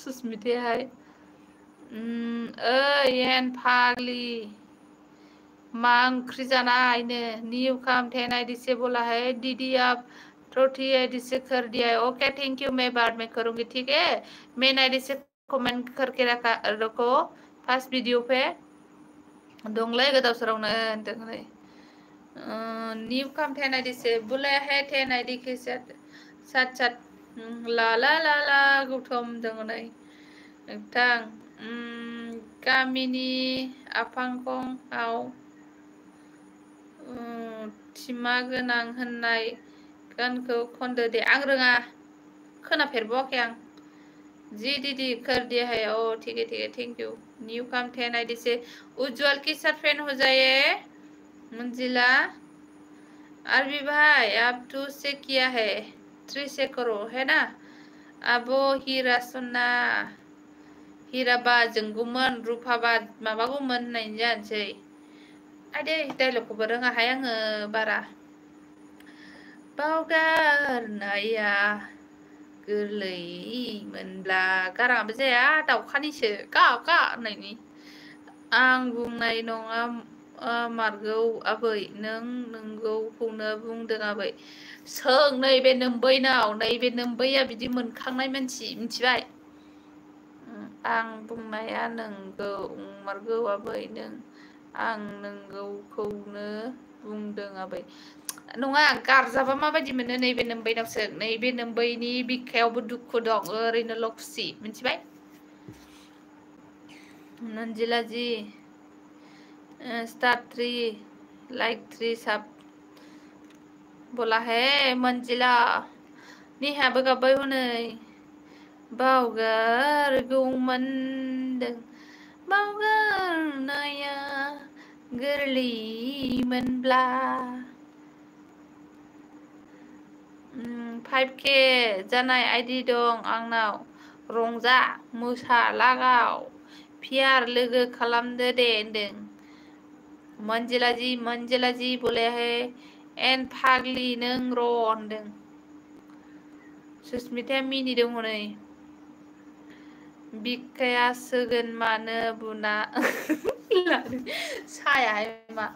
सुस्मिता है एन फागली माँ ओंख्रि जानायनो न्यू कम 10 आईडी से बोला है दीदी आप 30 आईडी से कर दिया है ओके थैंक यू मैं बाद में करूंगी ठीक है मेन आईडी से कमेंट करके रखो फर्स्ट वीडियो पे दंलै गोदाव सोरावनो होनदों न्यू कम 10 आईडी से बुलाया है 10 आईडी के साथ ला ला ला ला गौतम दङ नै नोंथां गामिनि आफांखंआव थिमा गोनां होननाय गानखौ खनदो दे आं रोङा खोनाफेरबावाखै आं जी दीदी कर दिया है ओ ठीक है thank you new com 10 ID से उज्जवल के साथ फ्रेंड हो जाए मंजिला अरबी भाई आप 2 से किया है 3 से करो है ना अब हीरा सुना हीरा बाजोंगौमोन रुफा बा माबागौमोन होननायनि जानोसै आदै डायलगखौबो रोङाहाय आङो बारा बावगारनाया गोरलैमोनब्ला गाराङाबो जाया दाउखानिसो गा गा होननायनि आं बुंनाय नङा मारगौ आबै नों नंगौखौनो बुंदों आबै सों नैबे नोम्बैया बिदि मोनखांनाय मानसि मिथिबाय आं बुंनाया नंगौ मारगौ आबै आं नंगौखौनो बुंदों आबै नङा गारजाबा माबायदि मोनो नैबे नोम्बैनावसो नैबे नोम्बैनि बिखायावबो दुखु दं ओरैनोल' खुसि मिथिबाय मंजिला जी स्टार 3 लाइक 3 सब बोला है मंजिला नेहाबो गाबबाय हनै बावगारगौमोनदों बावगारनाया गोरलैमोनब्ला 5K जानाय आइडि दं आंनाव रंजा मोसा लागाव पियार लोगो खालामदो दे होनदों मंजिला जी बोले है एन फाग्लि नों र' होनदों सुस्मिताया मिनिदों हनै बिखाया सोगोन मानो बुना लादों सायाहाय मा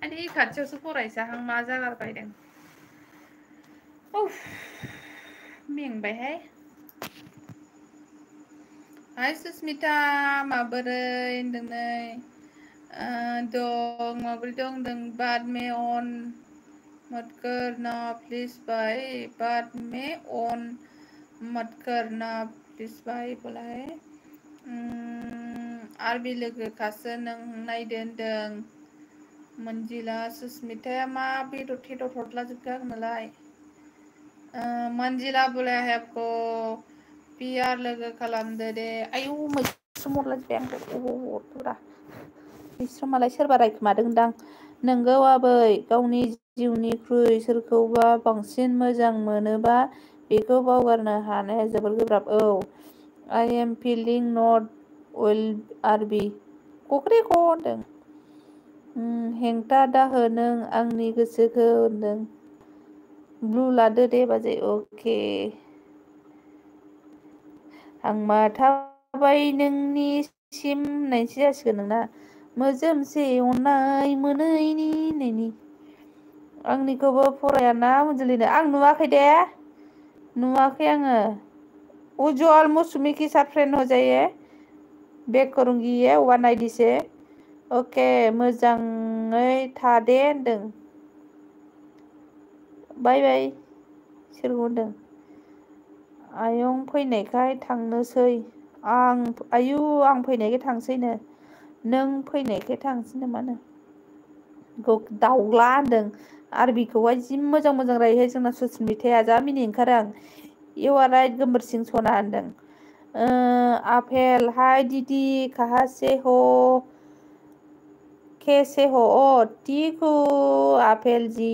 आंनि खाथियावसो फरायसाहां मा जागारबायदों मेंबायहाय हाय सुस्मिता माबोरै होनदों नै दं माबोरै दं होनदों बाद में मत कर ना प्लीज भाई बाद में ऑन मत करना प्लीज भाई बोला है आरबी लोगोखासो नों नायदो होनदों मंजिला सुस्मिताया मा बेदर थेदर हरलाजोबखो आंनोलाय मंजिला बोला है आपको पियार लोगो खालामदो दे आयौ मैसुम हरलाजोब्बाय आंखौ अबाव हरदोरा मैसुमालाय सोरबा रायखोमादोंदां नोंगौ आबै गावनि जिउनिख्रुइ सोरखौबा बांसिन मोजां मोनोबा बेखौ बावगारनो हानाया जोबोर गोब्राब औ I am feeling not well RB कक्रेक होनदों हेंथा दाहो नों आंनि गोसोखौ होनदों ब्लु लादो दे बाजै अके आं मा थाबाय नोंनिसिम होननायसो जासिगोन नोंना मोजोमसे अननाय मोनैनि होननायनि आंनिखौबो फरायाना मंजुलिनो आं नुवाखै दे नुवाखै आङो उज्जवल मौसुमी की साथ फ्रेंड हो जाइए बेक करूंगी ये वन आईडी से अके मोजाङै थादे होनदों बाय बाय सोरखौ होनदों आयं फैनायखाय थांनोसै आयु आं फैनायखाय थांसैनो नों फैनायखाय थांसै नामानो दाउला होनदों आरबिखौहाय जि मोजां मोजां रायोहाय जोंना सुस्मिथाया जा मिनि ओंखारो आं इउ आर राइट गोमोरसिं सना होनदों आपेल हाय दीदी कहाँ से हो कैसे हो ओ ठीक हूँ आपेल जी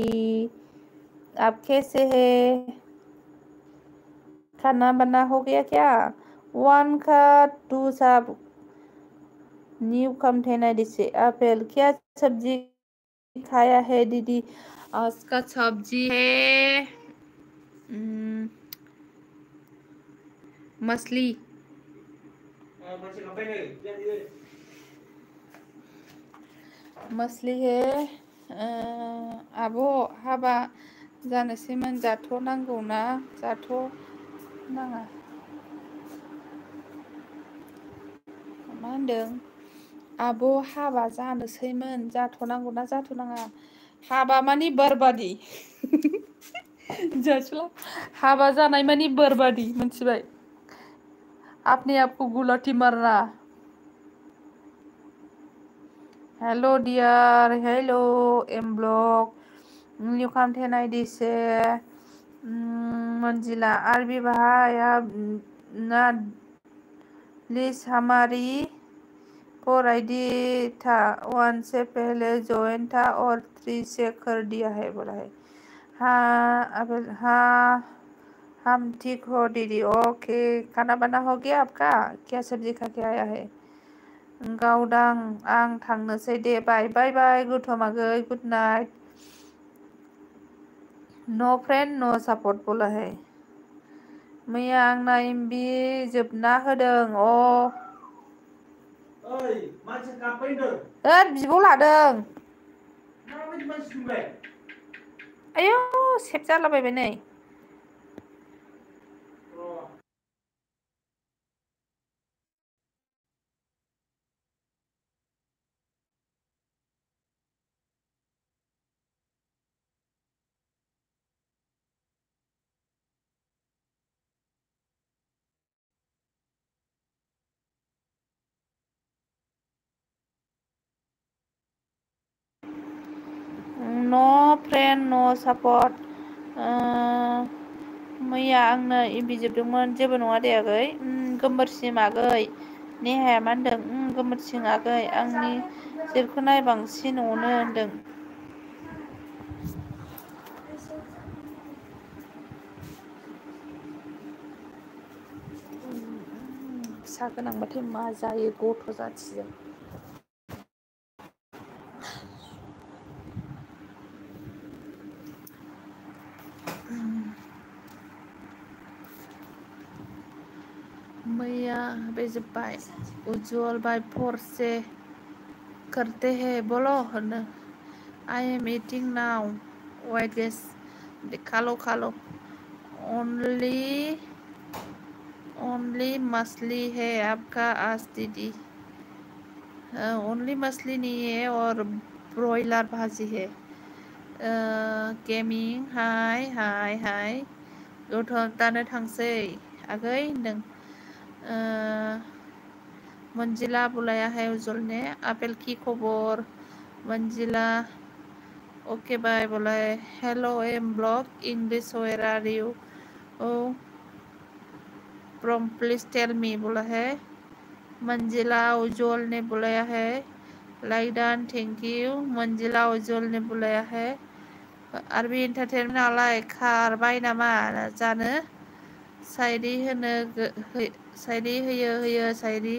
आप कैसे है खाना बना हो गया क्या वन का टू साब न्यू कंटेनर से आपेल क्या सब्जी खाया है दीदी आज का सब्जी है मछली मछली है आब' हाबा जानोसैमोन जाथ'नांगौना जाथ'नाङा मा होनदों आब' हाबा जानोसैमोन जाथ'नांगौना जाथ'नाङा हाबा मानि बरबादि जासला हाबा जानाय मानि बरबादि मिथिबाय अपने आपको गुलाटी मारना हेलो डियर हेलो एम ब्लॉग न्यू कंटेंट आईडी से मंजिला आरबी भाई अब ना लिस्ट हमारी 4 आईडी था 1 से पहले ज्वाइन था और 3 से कर दिया है बोला है हाँ अब हाँ हम ठीक हो दीदी ओके खाना बना हो गया आपका क्या सब्जी खा के आया है गावदां आं थांनोसै दे बाय बाय बाय गुथमागै गुड नाइट नो फ्रेंड नो सपोर्ट बोला है मैया आंना एमबि जोबना होदों ओइ मानसि गाबफैदों बिब' लादों माबायदि मानसि नुबाय आयौ सेब जालाबायबाय नै नो फ्रेंड नो सपोर्ट मैया आंनो एमबि जोबदोंमोन जेबो नङा दे आगै गोमोरसिम आगै नेहाया मा होनदों गोमोरसिं आगै आंनि जेरखौनाय बांसिन अनो होनदों फिसा गोनांबाथाय मा जायो गथ' जाथिजों मैया बेजोब्बाय उज्जवल बाय 4 से करते हैं बोलो होनो आई एम ईटिंग नाउ वाइट गेस खालो खालो ओनली मछली है आपका आज दीदी ओनली मछली नहीं है और ब्रॉयलर भाजी है गेमिं हाय हाय हाय गथ' दानो थांसै आगै होनदों मंजिला बुलाया है उज्जवल ने आपेल की खबर मंजिला ओके बाय बोला है हेलो एम blog English where are you ओ फ्रॉम प्लीज टेल मी बोला है मंजिला उज्जवल ने बुलाया है लाइक डन थैंक यू मंजिला उज्जवल ने बुलाया है आरबी एन्टारटेनमेन्टआवलाय खारबाय नामा जानो सायरि होनो सायरि होयो सायरि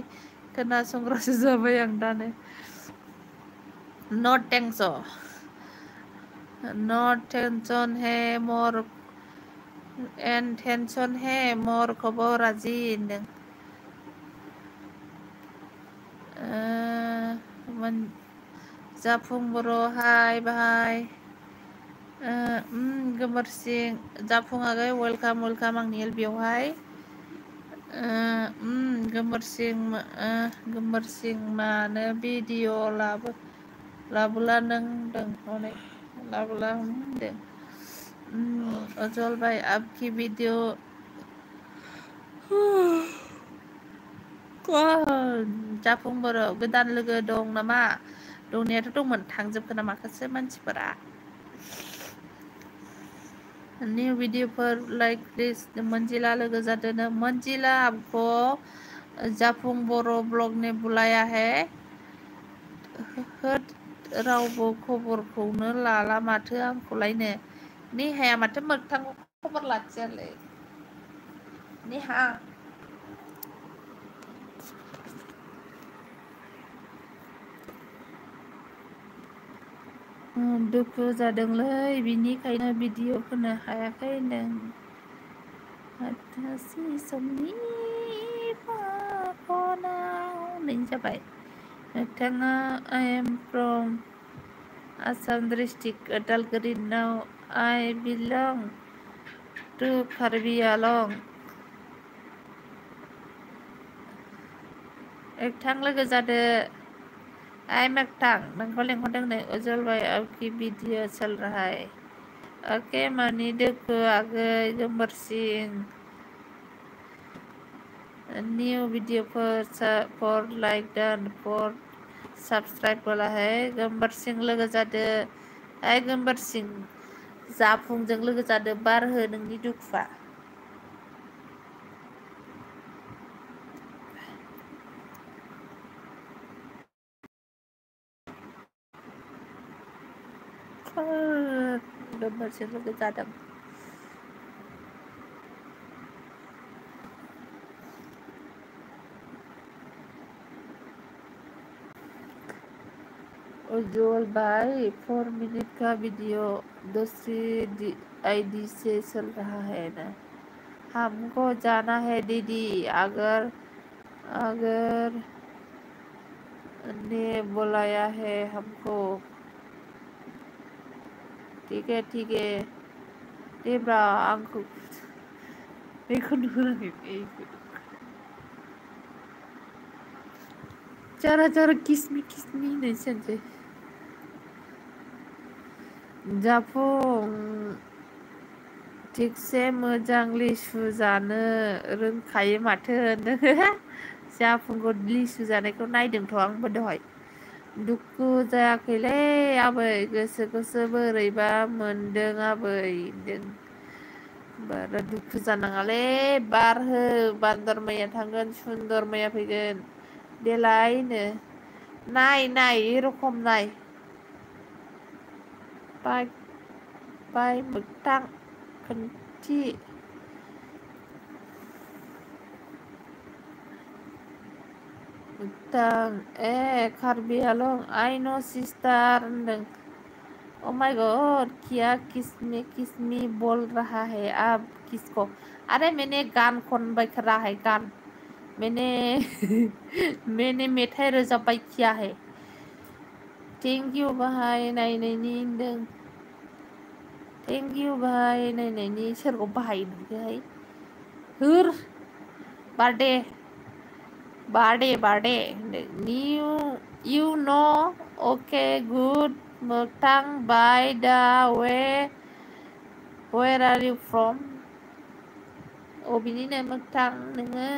खोनासंग्रासो जाबाय आं दानो नट थेंक्स नट टेंशन है मोर एन टेंशन है मोर खबर आजि होनदों जाफुं बर' हाय बाहाय गोमोरसिं जाफुङाखै वेलकाम आंनि बेवहाय गोमोरसिं मानो भिडिअ लाबोला नों होनदों हनै लाबोला होनदों अजल भाई आपकी वीडियो जाफुं बर' गोदान लोगो दं नामा दंनायाथ' दंमोन थांजोबखो ना माखासे मानसिफोरा न्यू वीडियोफोर लाइक दिस मंजिला लोगो जादों मंजिला आपको जाफुं बर' ब्लॉग ने बुलाया है रावबो खबरखौनो लाला माथो आंखौलायनो नेहाया माथो मोगथांखौ खबर लाखियालै नेहा दुखु जादोंलै बिनिखायनो भिडिअ होनो हायाखै होनदों हाथासि समनि फाखनाव नै जाबाय नोंथाङा आइ M from Assam district Udalguri नाव आइ बिलं टु कार्बि आलं एकथां लोगो जादो आइ मेगथां नोंखौ लेंहरदों नै उज्जवल भाई आपकी वीडियो चल रहा है ओके मानी दुखु आगै गोमोरसिं new video for like done for subscribe बोला है गोमोरसिं लोगो जादो आइ गोमोरसिं जाफुंजों लोगो जादो बार हो नोंनि दुखुआ गोमोरसिं लोगो जादों उज्जवल भाई 4 मिनट का वीडियो दूसरी आईडी से चल रहा है ना हमको जाना है दीदी अगर ने बुलाया है हमको ठीक है देब्रा आंखौ बेखौ नुहुराखै चारा किसमि होननायसै जाफुं थिगसे मोजां लिसु जानो रोंखायो माथो होनदों जाफुंखौ लिसु जानायखौ नायदोंथ' आंबो दहाय दुखु जायाखैलै आबै गोसोखौसो बोरैबा मोनदों आबै होनदों बारा दुखु जानाङालै बार हो बान्दर मैया थांगोन सुन्दर मैया फैगोन देलायनो नाय एरखम नाय बाय मोगथां खोनथि मोगथां कार्बि आलं आइ नो सिस्टार होनदों ओ माय गॉड क्या किसमी बोल रहा है आप किसको अरे मैंने गान खनबाय रहा है गान मैंने मेथाइ रोजाबबाय किया है थेंक इउ भाई नायनायनि होनदों थेंक इउ भाई नायनायनि सोरखौ बाहाय नोंखोहाय होर birthday you know okay good मोगथां by the way where are you from अबेनिनो मोगथां नोङो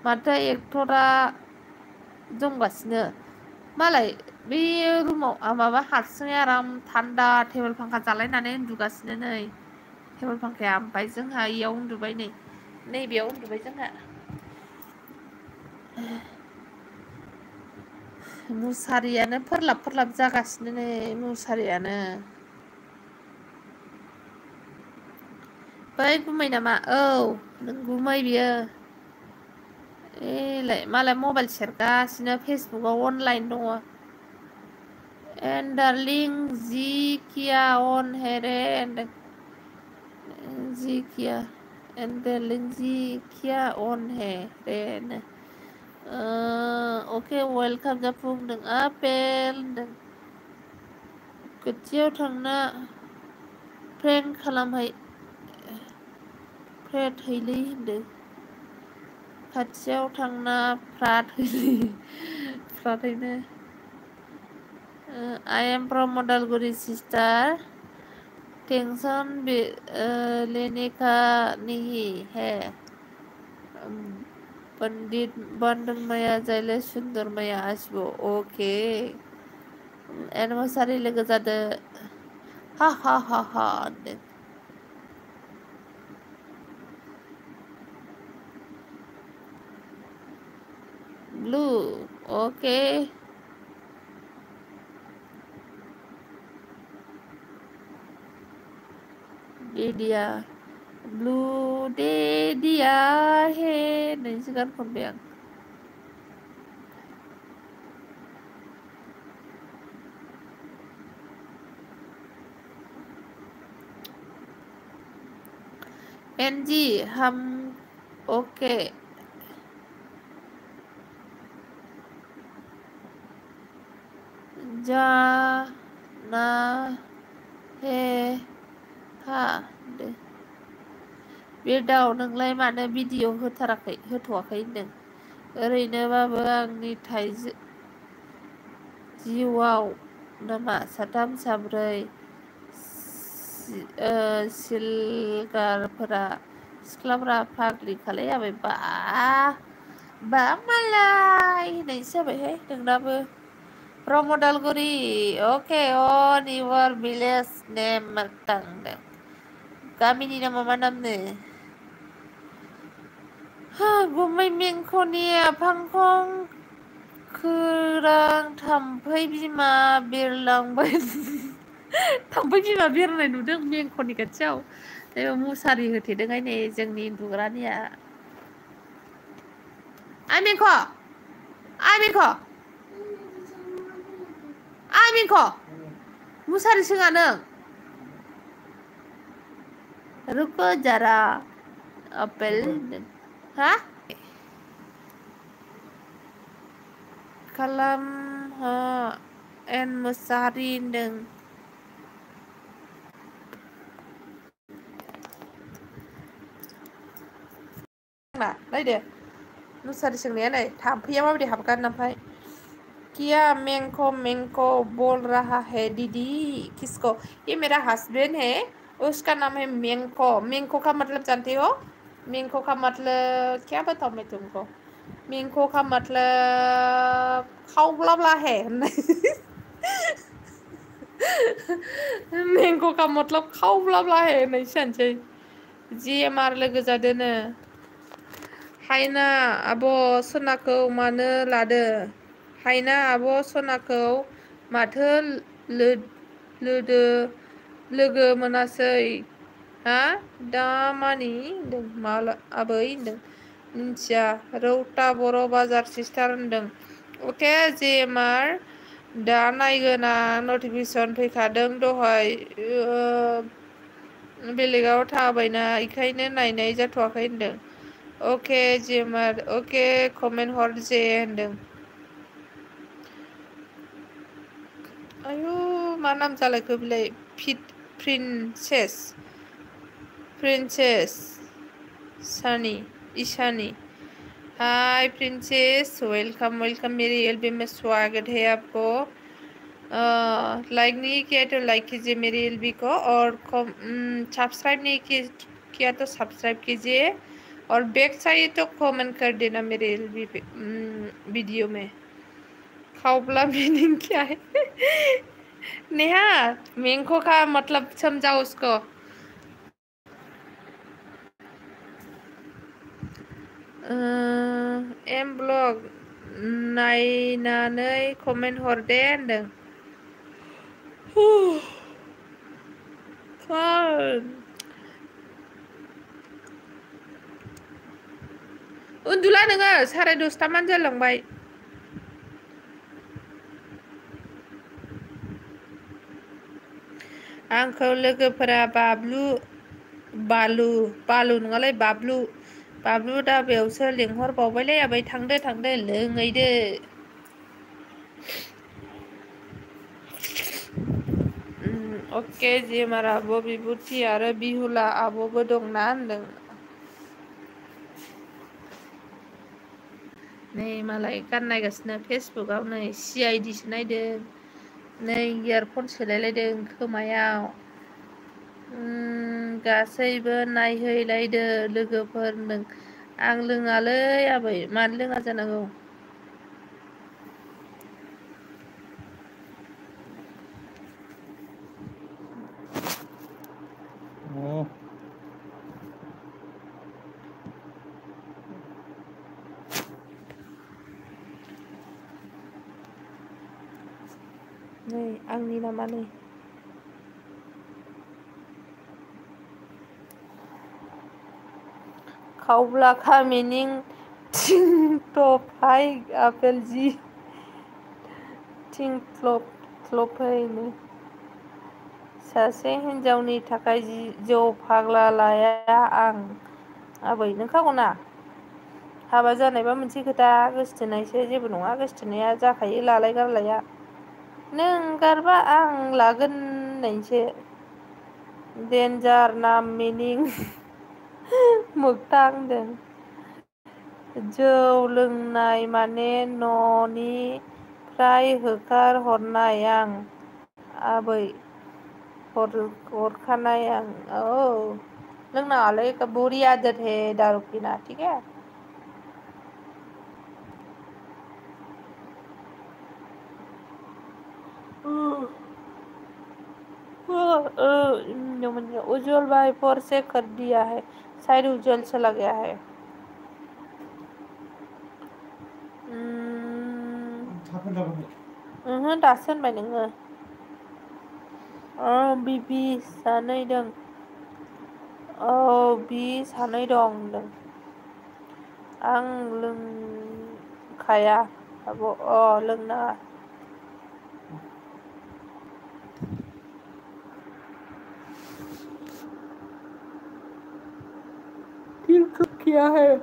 माथो एक्टरा दंगासिनो मालाय बे रुमाव माबा हारसिङै आराम थान्दा टेबोल फांखा जालायनानै उन्दुगासिनो नै टेबोल फांखाया ओमफ्राय जोंहा इयाव उन्दुबाय नैबेयाव उन्दुबाय जोंहा मुसारियानो फोरलाब जागासिनो नै मुसारियानो बै गुमै नामा औ नों गुमै बियो एलाय मालाय मबाइल सेरगासिनो फेसबुकाव अनलाइन दङ एन्ड डार्लिं जि किया अन है रे जी किया एंड डार्लिं जी किया अन है रे अके वेलकाम जाफुं होनदों आपेल होनदों खोथियाव थांना प्रेंक खालामहै फ्रेट हैलै होनदों खाथियाव थांना फ्राद हैनो I am from Udalguri sister tension लेने का नहीं है पंडित बानदोंमाया जायले सुंदरमाया आसिबो अके एनिभार्सारि लोगो जादो हा होनदों blue okay Dedia blue Dedia हे नैसो गान खनबाय आं एनजी हम ओके जाना हे हा बे दाव नोंलाय मानो भिडिअ होथ'वाखै होनदों ओरैनोबाबो आंनि जिउआव नामा साथाम साब्रै सिख्लाफोरा फाग्लि खालामजाबाय बा मालाय होननायसो जाबायहाय नोंनाबो from Udalguri okay on your village name मोगथां गामिनि नामा मा नामनो गुमै मेंखनि आफांखं खोरां थाम्फै बिमा बिरलांबाय थाम्फै बिमा बिरनाय नुदों मेंखनि खाथियाव मुसारि होथेदोंहाय नै जोंनि उन्दुग्रानिया आमिंख मुसारि सोङा नों रुको जारा आपेल हा खालाम एन मुसाहारि होनदों नायदो मुसारि सोंनाया नै थाम्फैया माबायदि हाबगान ओमफ्राय किया मेंको बोल रहा है दीदी किसको ये मेरा हस्बैंड है उसका नाम है मेंको का मतलब जानते हो मेंको का मतलब क्या बताऊं मैं तुमको मेंको का मतलब खावब्लाब्ला है मेंको का मतलब खावब्लाब्ला है होननायसो जानोसै जिएमआर लोगो जादोनो हायना आब' सनाखौ मानो लादो हायना आब' सनाखौ माथो लोगो मोनासै हा दा मानि होनदों माला आबै होनदों मिन्थिया रौता बर' बाजार सिस्टार होनदों अके जिएमआर दा नायगोन आं नटिफिकेसन फैखादों दहाय बेलेगाव थाबायना बेखायनो नायनाय जाथ'वाखै होनदों अके जिएमआर अके कमेन्ट हर जे होनदों आयु मा नाम जालायखो बिलाय प्रिन्सेस सानि इसानि हाय प्रिंसेस, वेलकम वेलकम। मेरी एलबी में स्वागत है आपको। लाइक नहीं किया तो लाइक कीजिए मेरी एलबी को, और सब्सक्राइब नहीं किया तो सब्सक्राइब कीजिए, और बैक चाहिए तो कमेंट कर देना मेरे एलबी पे वीडियो में। खाओबला मीनिंग क्या है? नेहा, मैंगो का मतलब समझाओ उसको। एम ब्लग नायनानै कमेन्ट हरदे होनदों। उन्दुला नोङो, 10:30 जालांबाय। आंखौ लोगोफोरा बालु नङालै बाब्लु दाबायावसो लिंहरबावबायलै आबै, थांदो लोंहैदो। अके जिमार आब' बिबुथि आरो बिहुला आब'बो दंना होनदों। नै मालाय गान नायगासिनो फेसबुकआव, नै CIDसो नायदों, नै इयारफन सोलायलायदों खोमायाव। गासैबो नायहैलायदो लोगोफोर। आं लोङालै आबै, मानो लोङा जानांगौ। नै आंनि नामा नै। खावब्ला का मिनिं थिंथ'फाइ आपेल जि थिंथ्ल'फैनो। सासे हिनजावनि थाखाय जौ फाग्ला लाया आं। आबै नोंखागौना? हाबा जानायबा मोनसे खोथा, गोसथोनायसो जेबो नङा, गोसथोनाया जाखायो लालाय गारलाया। नों गारबा आं लागोन होननायसो। डेन्जार नाम मिनिं मोगथां होनदों। जौ लोंनाय माने न'निफ्राय होखार हरनाय आं आबै, हरखानाय आं। औ लोंनाङालै, बुरी आदत है दारू पीना, ठीक है। उज्जवल भाई फोर से कर दिया है, शायद उज्जवल चला गया है। दासो होनबाय नोङो। बिबि सानै दं। औ बि सानै दं होनदों। आं लोंखाया आब', लोंनाङा। क्या है?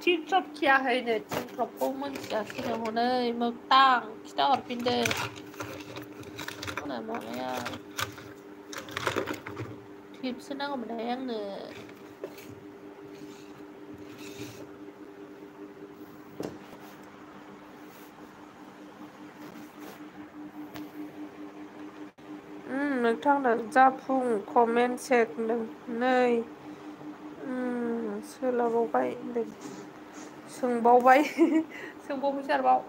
टिकटक क्या है नो? टिकटकखौ मोनथियाखै हनै मोगथां खिथाहरफिनदो। माबाया टिप्सो नांगौमोनहाय आंनो। नोंथांनो जाफुं कमेन्ट चेक नै सोलाबावबाय होनदों। सोंबावबाय सोंबावबायसो आरोबाव।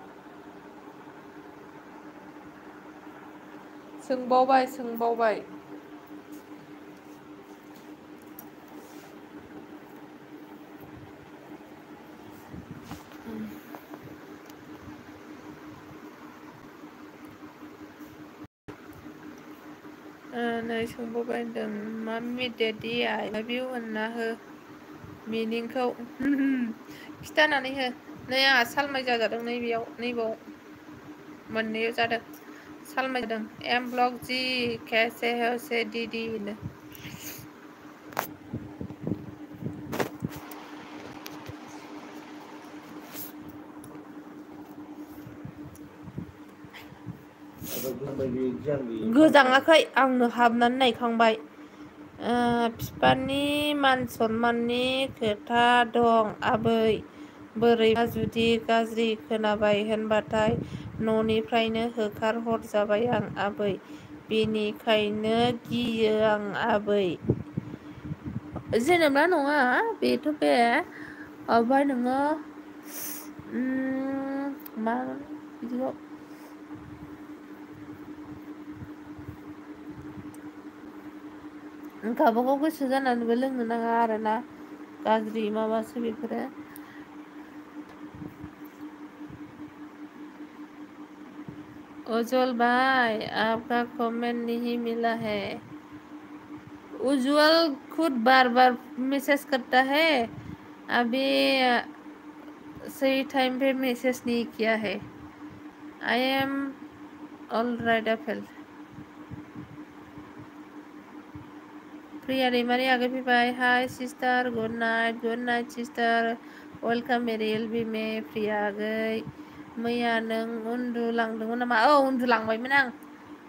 सोंबावबाय। नै सोंबावबाय होनदों। माम्मि डेडि आइ लाभ इउ होनना हो मिनिंखौ। खिथानानै हो। नै आंहा सालमाइ जाजादों, नैबाव मोननैयाव जादों। सालमाइ जादों। एम ब्लग जी कैसे हो से दीदी होनो। गोजाङाखै, आंनो हाबनानै नायखांबाय। बिफानि मान सनमाननि खोथा दं आबै। बोरैबा जुदि गाज्रि खोनाबाय होनबाथाय न'निफ्रायनो होखारहरजाबाय आं आबै। बेनिखायनो गियो आं आबै। जेनेबा नङा बेथ' बे ओमफ्राय नोङो मा बिदिखौ गावबागाव गोसो जानानैबो लोंनो नाङा आरोना गाज्रि माबासो बेफोरो। उज्जवल भाई आपका कमेंट नहीं मिला है। उज्जवल खुद बार बार मैसेज करता है, अभी सही टाइम पे मैसेज नहीं किया है। आई एम ऑल राइट एफेल। प्रिया दैमारी आगे फैबाय। Hi sister, good night sister. Welcome मेरे एलबि में प्रिया आगै। मैया नों उन्दुलांदोंमोन नामा? औ उन्दुलांबायमोन आं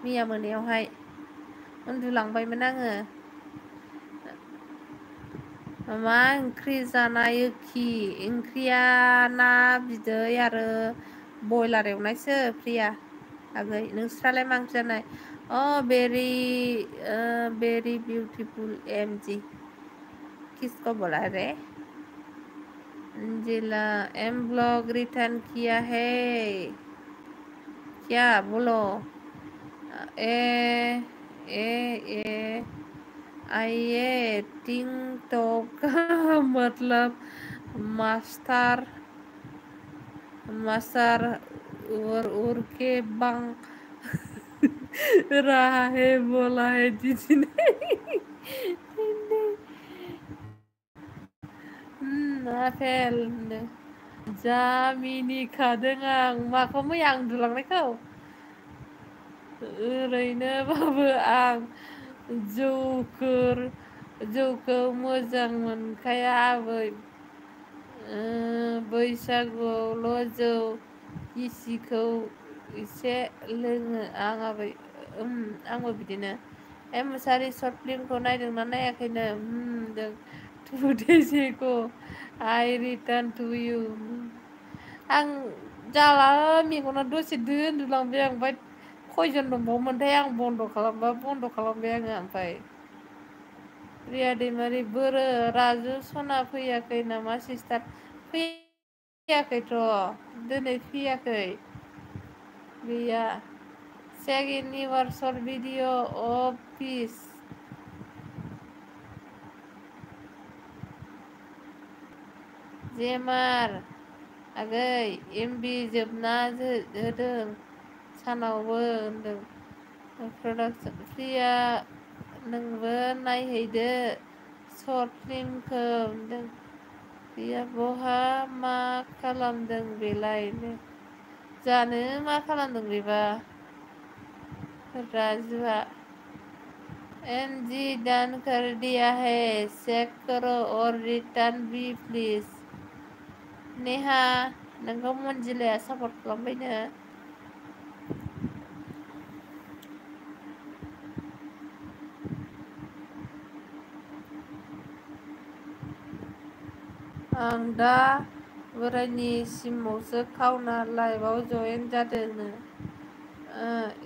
मैया मोनायावहाय उन्दुलांबायमोन आङो। मा ओंख्रि जानायखि? ओंख्रिया ना बिदै आरो बयलार एवनायसो प्रिया आगै। नोंस्रालाय मा ओंख्रि जानाय? Very beautiful MG. किसको बोला रे? जिला एम ब्लॉग रिटर्न किया है क्या बोलो? ए ए आइए टिकटॉक का मतलब मास्टर उर के बंग रहा है बोला है दीदी ने। आफेल जा मिनिखादों आं। माखौ? मैया आं उन्दुलांनायखौ? ओरैनोबाबो आं जौखौ मोजां मोनखाया आबै। बैसागुआवल' जौ गिसिखौ एसे लोङो आं आबै। आंबो बिदिनो। मुसारि शर्ट फिल्मखौ नायदोंना नायाखैनो? Two days ago' I return to you. आं जाला मेगना दसे उन्दुलांबाय आं। ओमफ्राय खयजन दंबावोमोनथाय आं बन्द' खालामबाय आङो ओमफ्राय। प्रिया दैमारि बोरो राजु सना फैयाखै नामा सिस्टार? फैयाखैथ' दिनै फैयाखै गैया। Check in your short video of peace. जेमार आगै एमबि जोबना होदों सानावबो होनदों। प्रडाक्सन प्रिया नोंबो नायहैदो शर्ट फिल्मखौ होनदों। प्रिया बहा मा खालामदों बेलाय? जानो मा खालामदों बेबा राजुआ? एनजी डन कर दिया है, चेक करो और रिटर्न भी प्लीज। नेहा नोंखौ मनजिलाया सापर्ट खालामबायनो। आं दा बोरायनि सिमावसो खावना लाइभआव जयेन जादोंनो।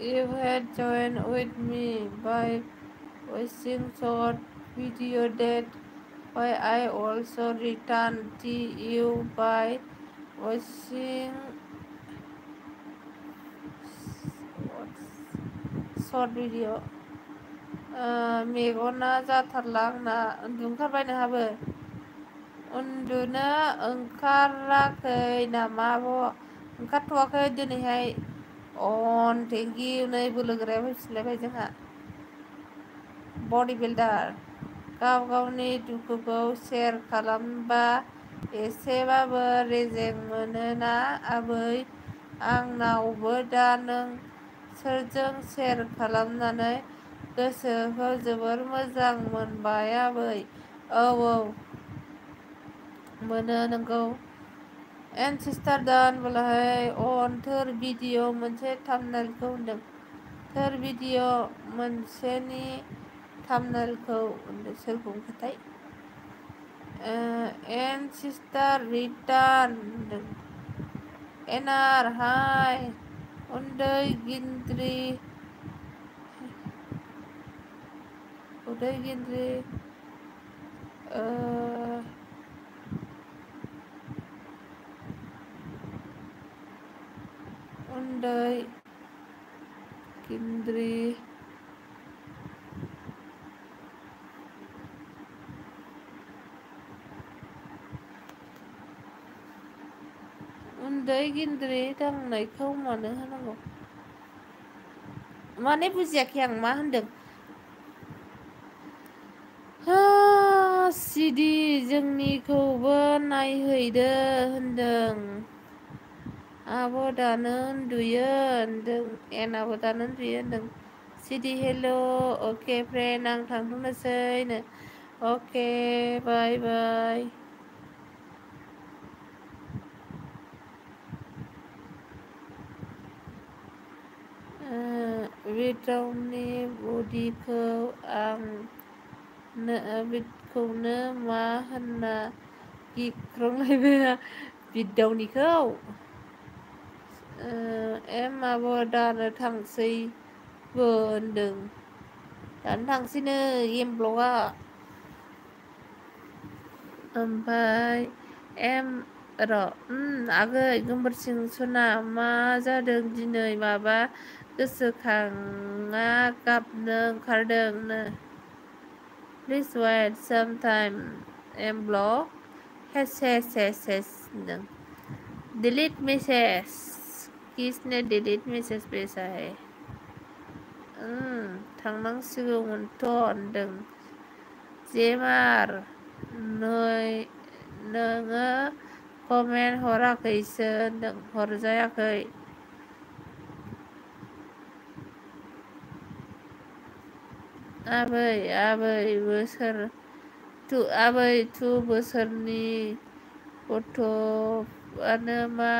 You had joined with me by watching short video that why I also returned to you by watching short video. मेगना जाथारला आंना। उन्दुनो ओंखारबाय नोंहाबो? उन्दुनो ओंखाराखै नामा आब'? ओंखारथ'वाखै दिनैहाय। Thank you. नै बोलोगोराया फैफिनलायबाय जोंहा। बडि बिल्डार। गाव गावनि दुखुखौ शेयार खालामबा एसेबाबो रेजें मोनोना आबै? आंनावबो दा नों सोरजों शेयार खालामनानै गोसोखौ जोबोर मोजां मोनबाय आबै। औ मोनो नोंगौ। एन सिस्टार दान बोलाहाय थोर भिडिअ मोनसे थाम्बनेलखौ होनदों। थोर भिडिअ मोनसेनि थामनेलखौ सोर बुंखोथाय एन सिस्टार रिटार्न एनार हाय उन्दै गिन्द्रि उन्दै गिन्द्रि उन्दै गिन्द्रि दांनायखौ मानो होनांगौ माने बुजियाखै आं मा होनदों सिदि जोंनिखौबो नायहैदो होनदों आब' दानो उन्दुयो होनदों एनाबो दानो उन्दुयो होनदों सिदि हेल' अके फ्रेन्ड आं थांथ'नोसैनो अके बाय बाय बिटावनि बडिखौ बिटखौनो मा होनना गिख्रंलायबाय बिदावनिखौ आब' दानो थांसैबो होनदों दानो थांसैनो एमब्लकआ ओमफ्राय आगै गोमबोरसिं सना मा जादों दिनै माबा गोसोखाङा गाबनो ओंखारदोंनो प्लिज वेट साम टाइम एमब्लक हेस होनदों डिलीट मेसेज किसने डिलीट मेसेज भेजा है थांनांसिगौमोनथ' होनदों जेमार नोङो कमेन्ट हराखैसो होनदों हरजायाखै आबै 2 बोसोरनि गथ'आनो मा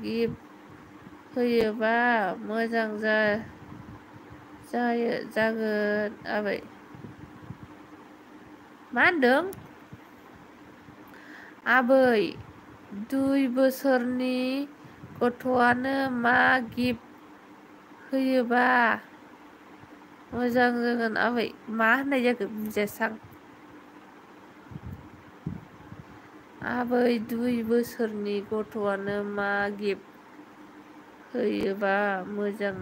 गिफ्ट होयोबा मोजां जागोन आबै मा होनदों आबै 2 बोसोरनि गथ'आनो मा गिफ्ट होयोबा मोजां जागोन आबै मा होननाय जाखो बुजियासै आं आबै 2 बोसोरनि गथ'आनो मा गिफ्ट होयोबा मोजां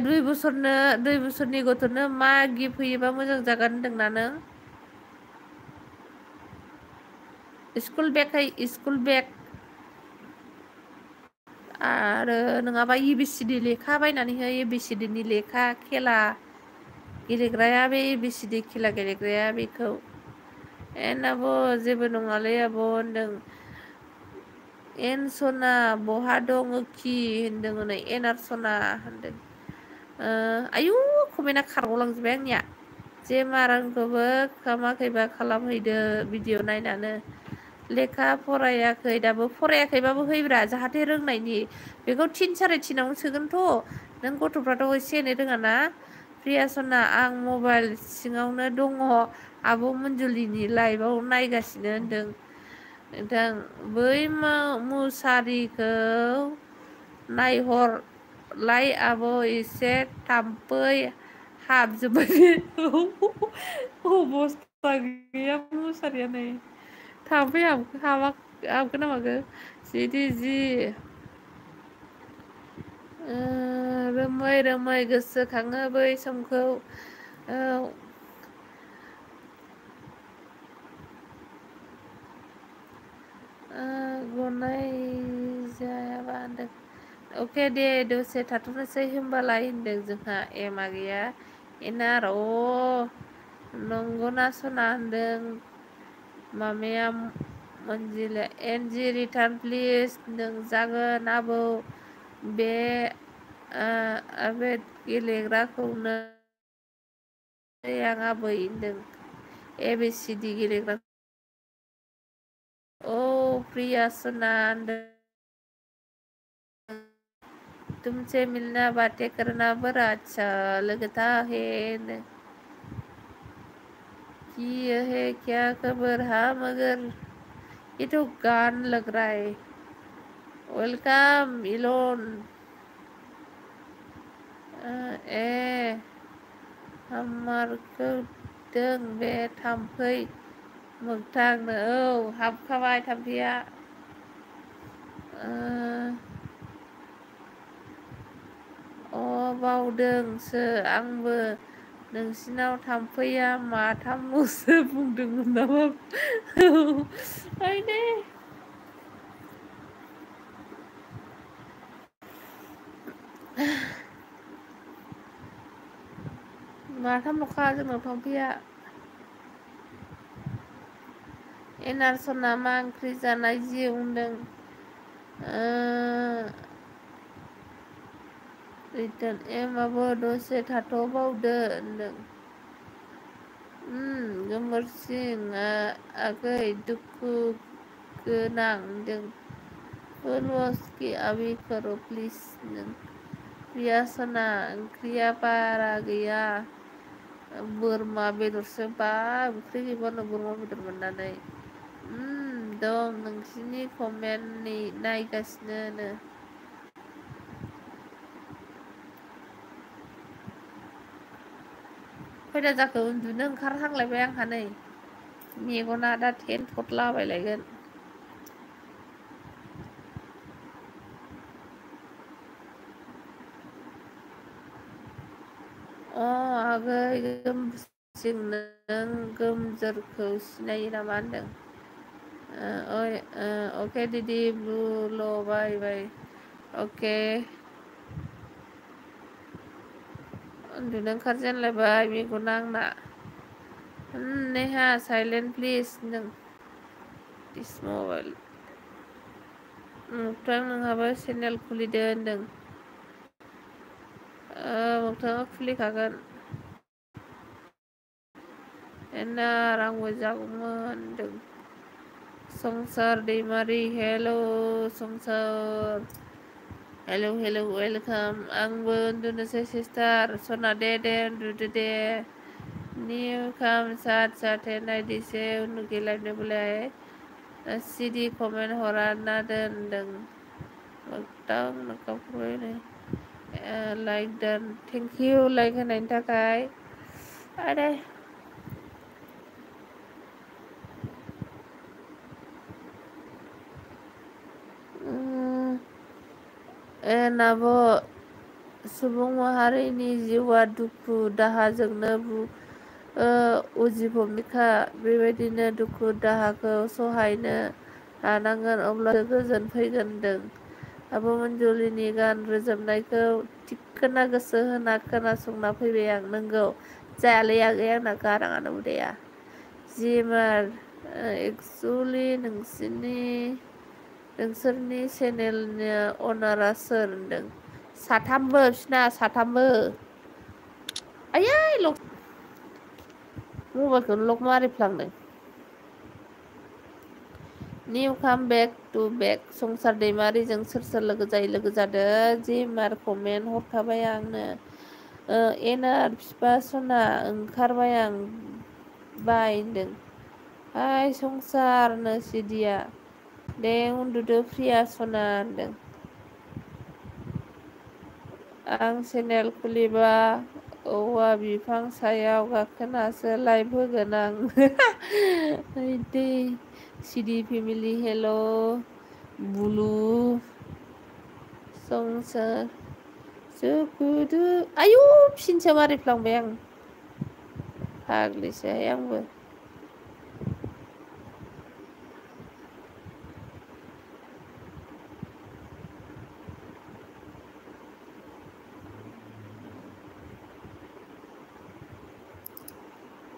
2 बोसोरनि गथ'नो मा गिफ्ट होयोबा मोजां जागोन होनदोंना नों स्कुल बेग आरो नङाबा ABCD लेखा बायनानै हो ABCDनि लेखा खेला गेलेग्राया बे ABCD खेला गेलेग्राया बेखौ आब' जेबो नङालै आब' होनदों एन सना बहा दङ खि होनदों हनै एनार सना होनदों आयु कमेन्टआ खारग'लांजोब्बाय आंनिया जे मारांखौबो खालामाखैबा खालामहैदो भिडिअ नायनानै लेखा फरायाखै दाबो फरायाखैबाबो हैब्रा जाहाथे रोंनायनि बेखौ 3 साराय 3आवनो सोगोनथ' नों गथ'फ्राथ' एसे एनै रोङाना प्रिया सना आं मबाइल सिङावनो दङ आब' मन्जुलिनि लाइभआव नायगासिनो होनदों नोंथां बै मुसारिखौ नायहरलाय आब' एसे थाम्फै हाबजोब्बाय अबस्था गैया मुसारिया नै थाम्फै हाबखो ना माखो जि रोमै गोसोखाङो बै समखौ गनायजायाबा होनदों अके दे दसे थाथ'नोसै होनबालाय होनदों जोंहा एमा गैया एनार नंगौना सना होनदों मामाया मनजिला एनजि रिटार्न प्लिज होनदों जागोन आबौ बे गेलेग्राखौनो आं आबै होनदों ABCD गेलेग्रा प्रिया सना होनदों तुमसे मिलना बातें करना बड़ा अच्छा लगता है कि यह क्या खबर। हाँ मगर ये तो गान लग रहा है। Welcome Elon. ए हमारखौ दों बे थाम्फै मोगथांनो। औ हाबखाबाय थाम्फैया। बावदोंसो आंबो नोंसिनाव थाम्फैया माथामल'सो बुंदोंमोन नामा। आयदै माथामल'खा जोंनाव थाम्फैया। एनारसना मा ओंख्रि जानाय जि बुंदों। रिटार्न एमाबो दसे थाथ'बावदो होनदों। गोमोरसिं आगै दुखु गोनां होनदों। फुलवस्की आबि करो प्लिज होनदों। प्रियासना ओंख्रिया बारा गैया बोरमा बेदरसो। बा ओंख्रि गैबानो बोरमा बेदर मोननानै। दं नोंसिनि कमेन्ट नायगासिनो। खयथा जाखो उन्दुनो ओंखारहांलायबाय आंहा नै मेगना दा थेन्थ'लाबायलायगोन। आगै गोमसिं नों गोमजोरखौ सिनायो नामा होनदों। अके दिदि ब्लुल बाय बाय। अके उन्दुनो ओंखारजेनलायबाय मेगना आंना। नेहा साइलेन्ट प्लिज होनदों। दिस मबाइल मोगथां नोंहाबो चेनेल खुलिदो होनदों। मोगथाङा खुलिखागोन। एनार आंबो जागौमोन होनदों। संसार दैमारि हेल' संसार। Hello welcome. आंबो उन्दुनोसै सिस्टार सना दे उन्दुदो दे। निउ काम साथ नायदिसे उन्दुगेलायनो बोलाय सिरि कमेन्ट हरा ना दोनदों। लाइक दोन। थेंक इउ लाइक होनायनि थाखाय। आरे नाब सुबुं माहारिनि जिउआ दुखु दाहाजोंनो उजिफबनायखा। बेबायदिनो दुखु दाहाखौ सहायनो हानांगोन अब्लासो गोजोन फैगोन होनदों। आब' मन्जुलिनि गान रोजाबनायखौ थिखोना गोसो होना खोनासंना फैबाय आं। नोंगौ जायालै आगै आंना गाराङानो उदाया। जिमार एक्सुलि नोंसोरनि चेनेलनि अनारा सोर होनदों। साथामबो बिसिना साथामबो। आयै मबाइलखौनो लक मारिफ्लांदों। निउ काम बेक टु बेक संसार दैमारिजों सोर लोगो जायो। लोगो जादों जि मार कमेन्ट हरखाबाय आंनो। एनार बिफा सना ओंखारबाय आं बाय होनदों। हाय संसारनो सिदिया दे उन्दुदो प्रिया सना होनदों। आं चेनेल खुलिबा औवा बिफां सायाव गाखोनासो लाइभ होगोन आं। सिडि फेमिलि हेल' बुलु संसार जोबोदो आयु फिनसो मारिफ्लांबाय आं। फाग्लिसोहाय आंबो।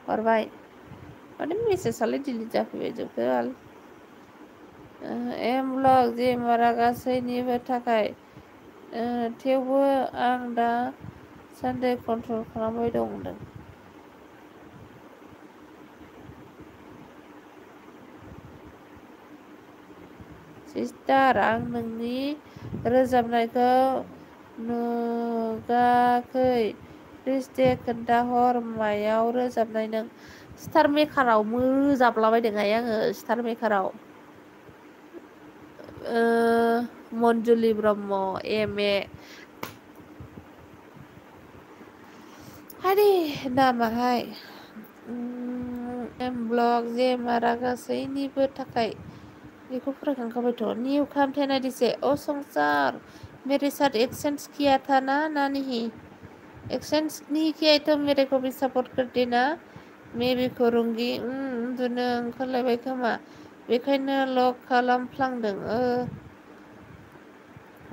हरबाय माने मेसेजआलाय डिलिट जाफैबाय जोबखो आल। एम ब्लग जेमारा गासैनिबो थाखाय थेवबो आं दा सानडे कन्ट्रल खालामबाय दं होनदों। सिस्टार आं नोंनि रोजाबनायखौ नुगाखै प्लिज दे खोन्थाहर मायाव रोजाबनाय नों? स्टार मेकाराव रोजाबलाबायदोंहाय आङो स्टार मेकाराव। मन्जुलि ब्रह्म MA हारि नामाहाय एम ब्लग जे मारा गासैनिबो थाखाय बेखौ फरायखांखाबायथ'। न्यू काम थे दिसे ओ संसार मेरे साथ एक्सचेंज किया था ना नहीं? एक्सचेंज नहीं किया तो मेरे को भी सपोर्ट कर देना। मैं भी करूंगी। उन्दुनो ओंखारलायबाय खोमा बेखायनो लक खालामफ्लांदों।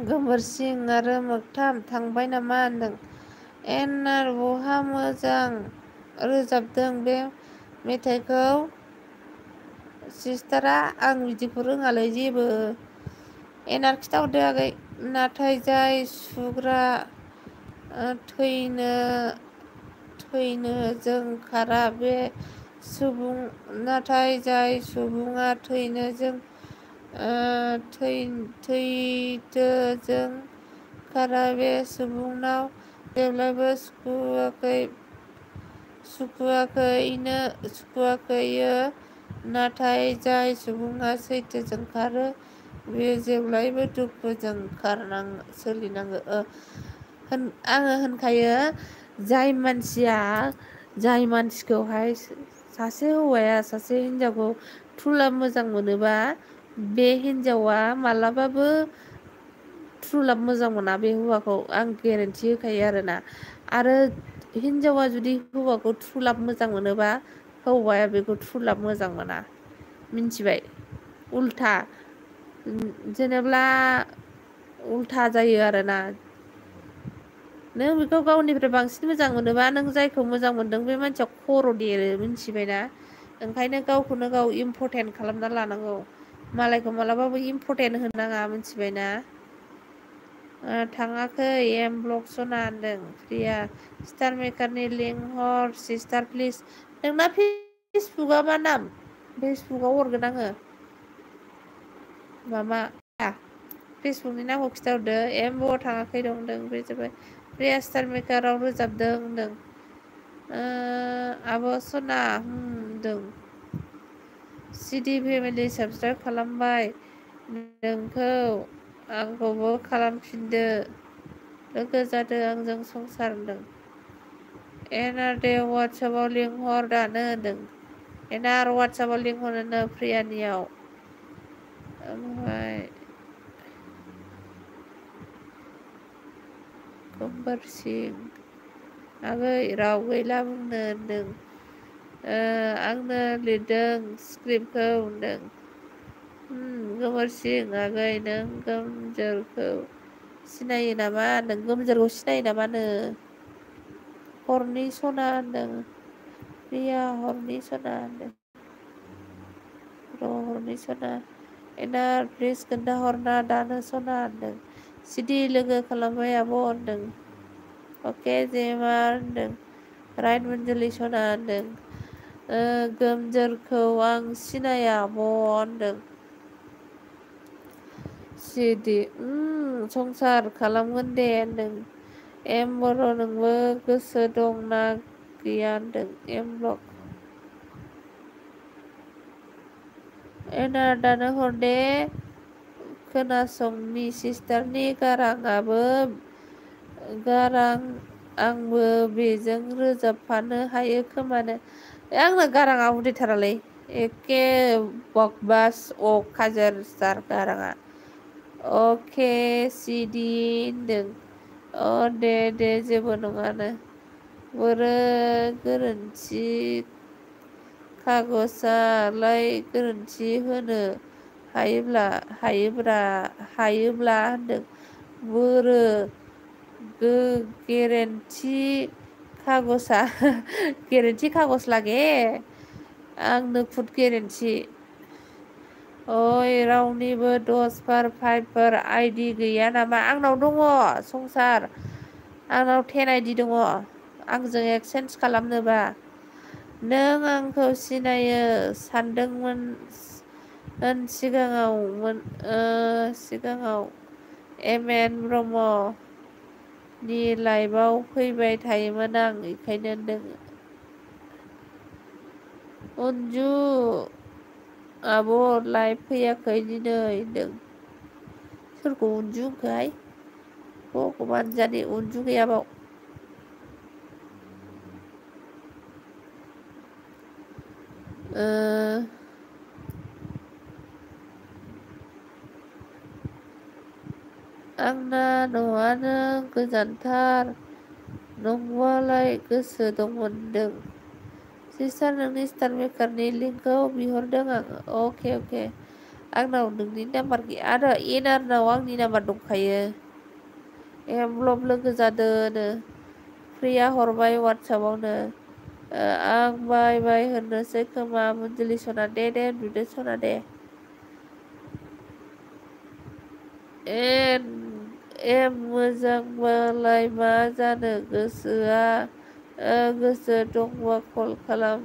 गोमोरसिं आरो मोगथां थांबाय नामा होनदों। एनार बहा मोजां रोजाबदों बे मेथाइखौ सिस्टारा? आं बिदिखौ रोङालै जेबो। एनार खिथाहरदो आगै। नाथाय जाय सुग्रा थैनो जों खारा बे सुबुं नाथाय जाय सुबुङा थैथो जों खारा बे सुबुंनाव जेब्लाबो सुखुवाखैयो नाथाय जाय सुबुङा सैथोजों खारो बे जेब्लायबो दुखुजों सोलिनांगौ। आङो होनखायो जाय मानसिखौहाय सासे हौवाया सासे हिनजावखौ ट्रुलाभ मोजां मोनोबा बे हिनजावा मालाबाबो ट्रुलाभ मोजां मोना बे हौवाखौ आं गेरेन्थि होखायो आरोना। आरो हिनजावा जुदि हौवाखौ ट्रुलाभ मोजां मोनोबा हौवाया बेखौ ट्रुलाभ मोजां मोना। मिन्थिबाय? उल्था जेनेब्ला उल्था जायो आरोना। नों बेखौ गावनिफ्राय बांसिन मोजां मोनोबा नों जायखौ मोजां मोनदों बे मानसिया खर' देरो। मिन्थिबायना? ओंखायनो गावखौनो गाव इम्परटेन्ट खालामना लानांगौ। मालायखौ मालाबाबो इम्परटेन्ट होनाङा। मिन्थिबायना? थाङाखै एम ब्लग सना होनदों प्रिया। स्टार मेकारनि लिंक हर सिस्टार प्लिज। नोंना फेसबुकआ मा नाम? फेसबुकाव हरगोन आङो। मामा फेसबुकनि नामखौ खिथाहरदो। एम ब्लगआव थाङाखै होनदों बे जाबाय। प्रिया स्टार मेकाराव रोजाबदों होनदों। आब' सना होनदों। सिडि फेमिलि साबसक्राइब खालामबाय नोंखौ आंखौबो खालामफिनदो। लोगो जादो आंजों संसार होनदों। एनार दे वाट्सएपआव लिंहर दानो होनदों। एनार वाट्सएपआव लिंहरनो प्रियानियाव। ओमफ्राय गोमबोरसिं आगै राव गैला बुंनो होनदों। आंनो लिरदों स्क्रिप्टखौ होनदों। गोमोरसिं आगै नों गोमजोरखौ सिनायो नामा होनदों। गोमजोरखौ सिनायो नामानो? हरनि सना होनदों। प्रिया हरनि सना होनदों। हरनि सना एनार प्लिज खोन्थाहरना दानो सना होनदों। सिडि लोगो खालामबाय आब' होनदों। अके जेमार होनदों। राइट मन्जुलि सना होनदों। गोमजोरखौ आं सिनाया आब' होनदों। सिडि संसार खालामगोन दे होनदों। एम बर' नोंबो गोसो दंना गैया होनदों। एम ब्लग एनार दानो हर दे खोनासंनि सिस्टारनि आंबो बेजों रोजाबफानो हायो खोमानो। आंना गाराङा उदायथारालै एखे बकबास खाजोर स्टार गाराङा। अके सिडि होनदों। दे जेबो नङानो। बोरो गोरोन्थि कागजआलाय गोरोन्थि होनो हायोब्ला होनदों। बोरो गेरेन्थि कागज लागे आंनो फुड गेरेन्थि। ओइ रावनिबो 10/5 आइडि गैया नामा? आंनाव दङ संसार। आंनाव 10 आइडि दङ आंजों एक्सचेन्ज खालामनोबा। नों आंखौ सिनायो सानदोंमोन सिगाङाव एम एन ब्रह्म नि लाइभआव फैबाय थायोमोन आं बेखायनो होनदों। अनजु आब' लाइभ फैयाखै दिनै होनदों। सोरखौ अनजु होनखोहाय? भगबान जाने अनजु गैयाबाव। आंना न'आनो गोजानथार। नंबालाय गोसो दंमोन होनदों। सिस्टार नोंनि स्टार मेकारनि लिंकखौ बिहरदों आं। अके आंनाव नोंनि नाम्बार गैया आरो एनारनाव आंनि नाम्बार दंखायो। एमब्लब लोगो जादोनो प्रिया हरबाय वाट्सआपावनो। आं बाय बाय होननोसै खोमा मन्जुलि सना दे उन्दुदो सना दे। मोजांबालाय मा जानो गोसो दंबा कल खालाम।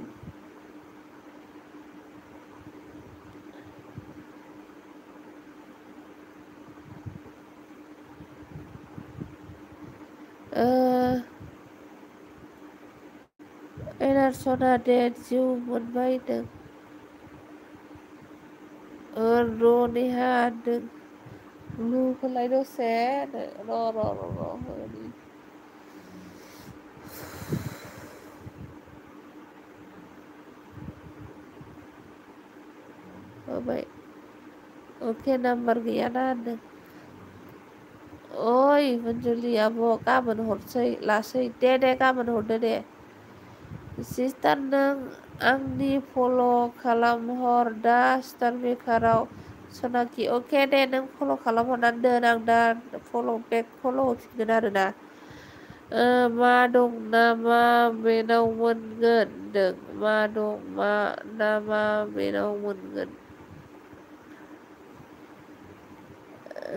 एनार सना दे जिउ मोनबाय होनदों। र' नेहा होनदों। ब्लुखौलाय दसे र' होबाय। अके नाम्बार गैयाना होनदों। ओइ मन्जुलि आब' गाबोन हरसै लासै दे गाबोन हरदो दे। सिस्टार नों आंनि फल' खालामहर दा स्टार मेकाराव सनाखि अके दे नों फल' खालामहरनानै दोन आं दा बेक फल' होफिनगोन आरोना। मा दं नामा बेनाव मोनगोन होनदों। मा दं नामा बेनाव मोनगोन।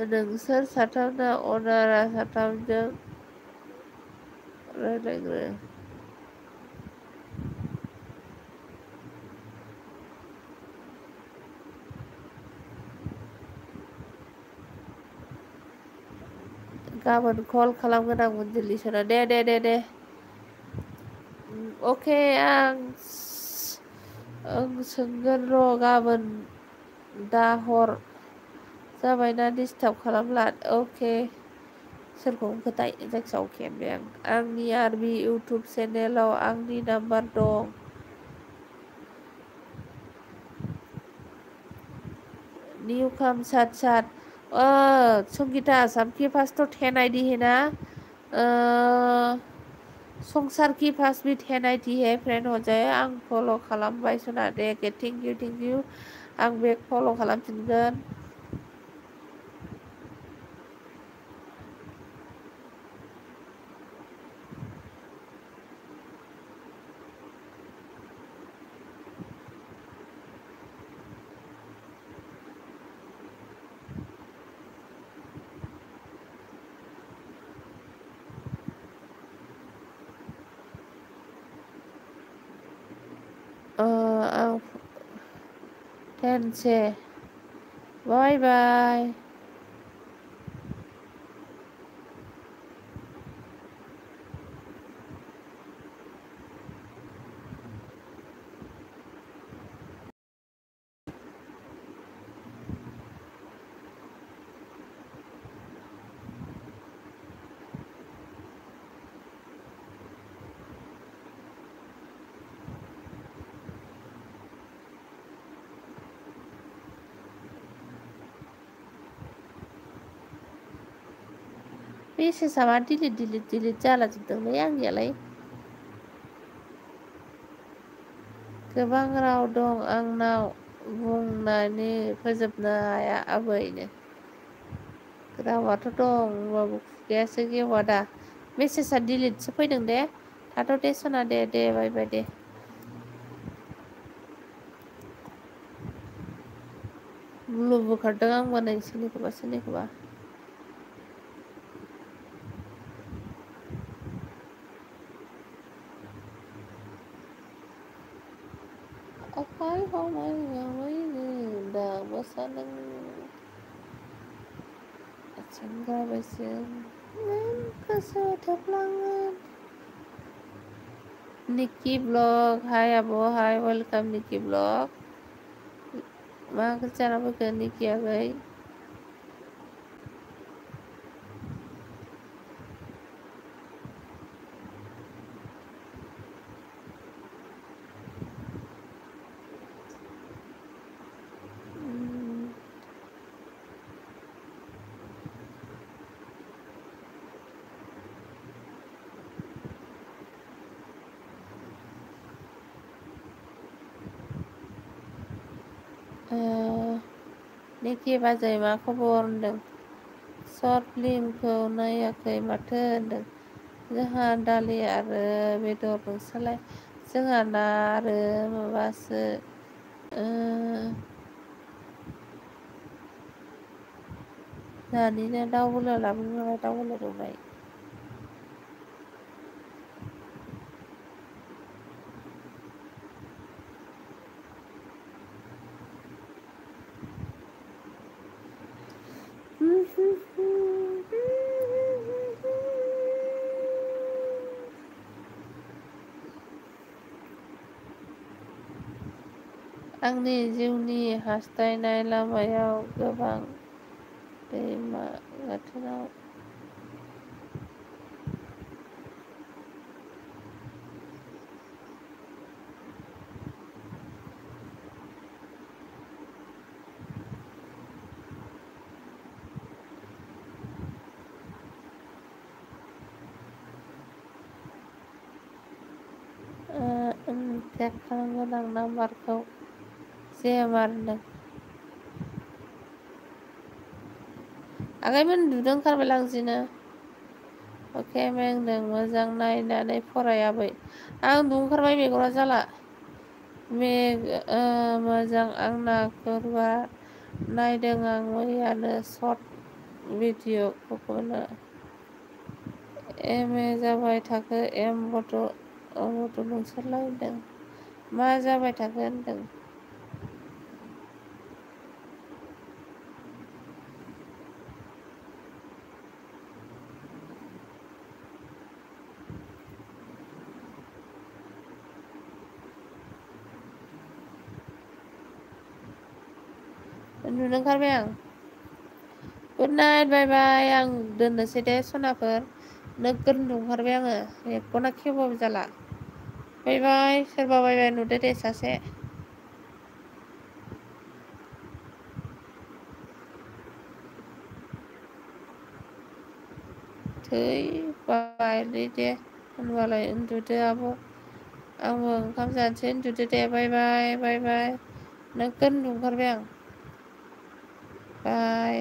नोंसोर साथामना अनारा साथामजों रायज्लायग्रो। गाबोन कल खालामगोन आं मन्जुलि सना दे। अके आं सोंगोन र' गाबोन दा हर जाबायना डिस्टार्ब खालामला। अके सोरखौ होनखोथाय जायखिया अके होनबाय आं। आंनि आरबि इउटुब चेनेलाव आंनि नाम्बार दं। निउ काम सात संगीता सबके पास तो 10 आईडी है ना। संसार की पास भी 10 आईडी है फ्रेंड हो जाए। आं फल' खालामबाय सना दे थेंक इउ आं बेक फल' खालामफिनगोन। आं 10 से बाय। मेसेजआ मा डिलिट जाला जोबदोंलै आंनियालाय। गोबां राव दं आंनाव बुंनानै फोजोबनो हाया आबैनो। रावाथ' दं होनबाबो खुगायासो गेवा दा। मेसेजआ डिलिटसो फैदों दे। थाथ' दे सना दे बाय दे। ब्लु बोखारदों आंबो नै सोरनिखौबा। आखाइ हमैनो दा मोसादों जिंगा बैसोम गोसो थोबलाङो निक्की ब्लग हाय आब' हाय वेलकाम निक्की ब्लग मा ओंख्रि जाना फैखो निक्की आगै निक्की बाजै मा खबर होनदों सर्ट फिल्मखौ नायाखै माथो होनदों जोंहा दालि आरो बेदर नोंस्रालाय जोंहा ना आरो माबासो दानिनो दाउ बयलार लाबोदों नालाय दाउ बयलार एवनाय आंनि जिउनि हास्थायनाय लामायाव गोबां दैमा गाथोनाव टेग खालामगोन आं नाम्बारखौ जेएमआर होनदों आगैमोन उन्दुनो ओंखारबाय लांजिनो अके मेंदों मोजां नायनानै फराय आबै आं उन्दुनो ओंखारबाय मेगना जाला मोजां आंना गोरबा नायदों आं मैयानो सर्ट भिडिअ गग'नो एम ए जाबाय थाखो एम गथ' नोंसोरलाय होनदों मा जाबाय थाखो होनदों उन्दुनो ओंखारबाय आं गुड नाइट बाय बाय आं दोननोसै दे सनाफोर नोगोर उन्दुनो ओंखारबाय आङो मेगना खेवबाबो जाला बाय बाय सोरबा बाय नुदो दे सासे थै बायलै दे होनबालाय उन्दुदो आब' आंबो ओंखाम जानोसै उन्दुदो दे बाय बाय बाय बाय नोगोर उन्दुनो ओंखारबाय आं बाय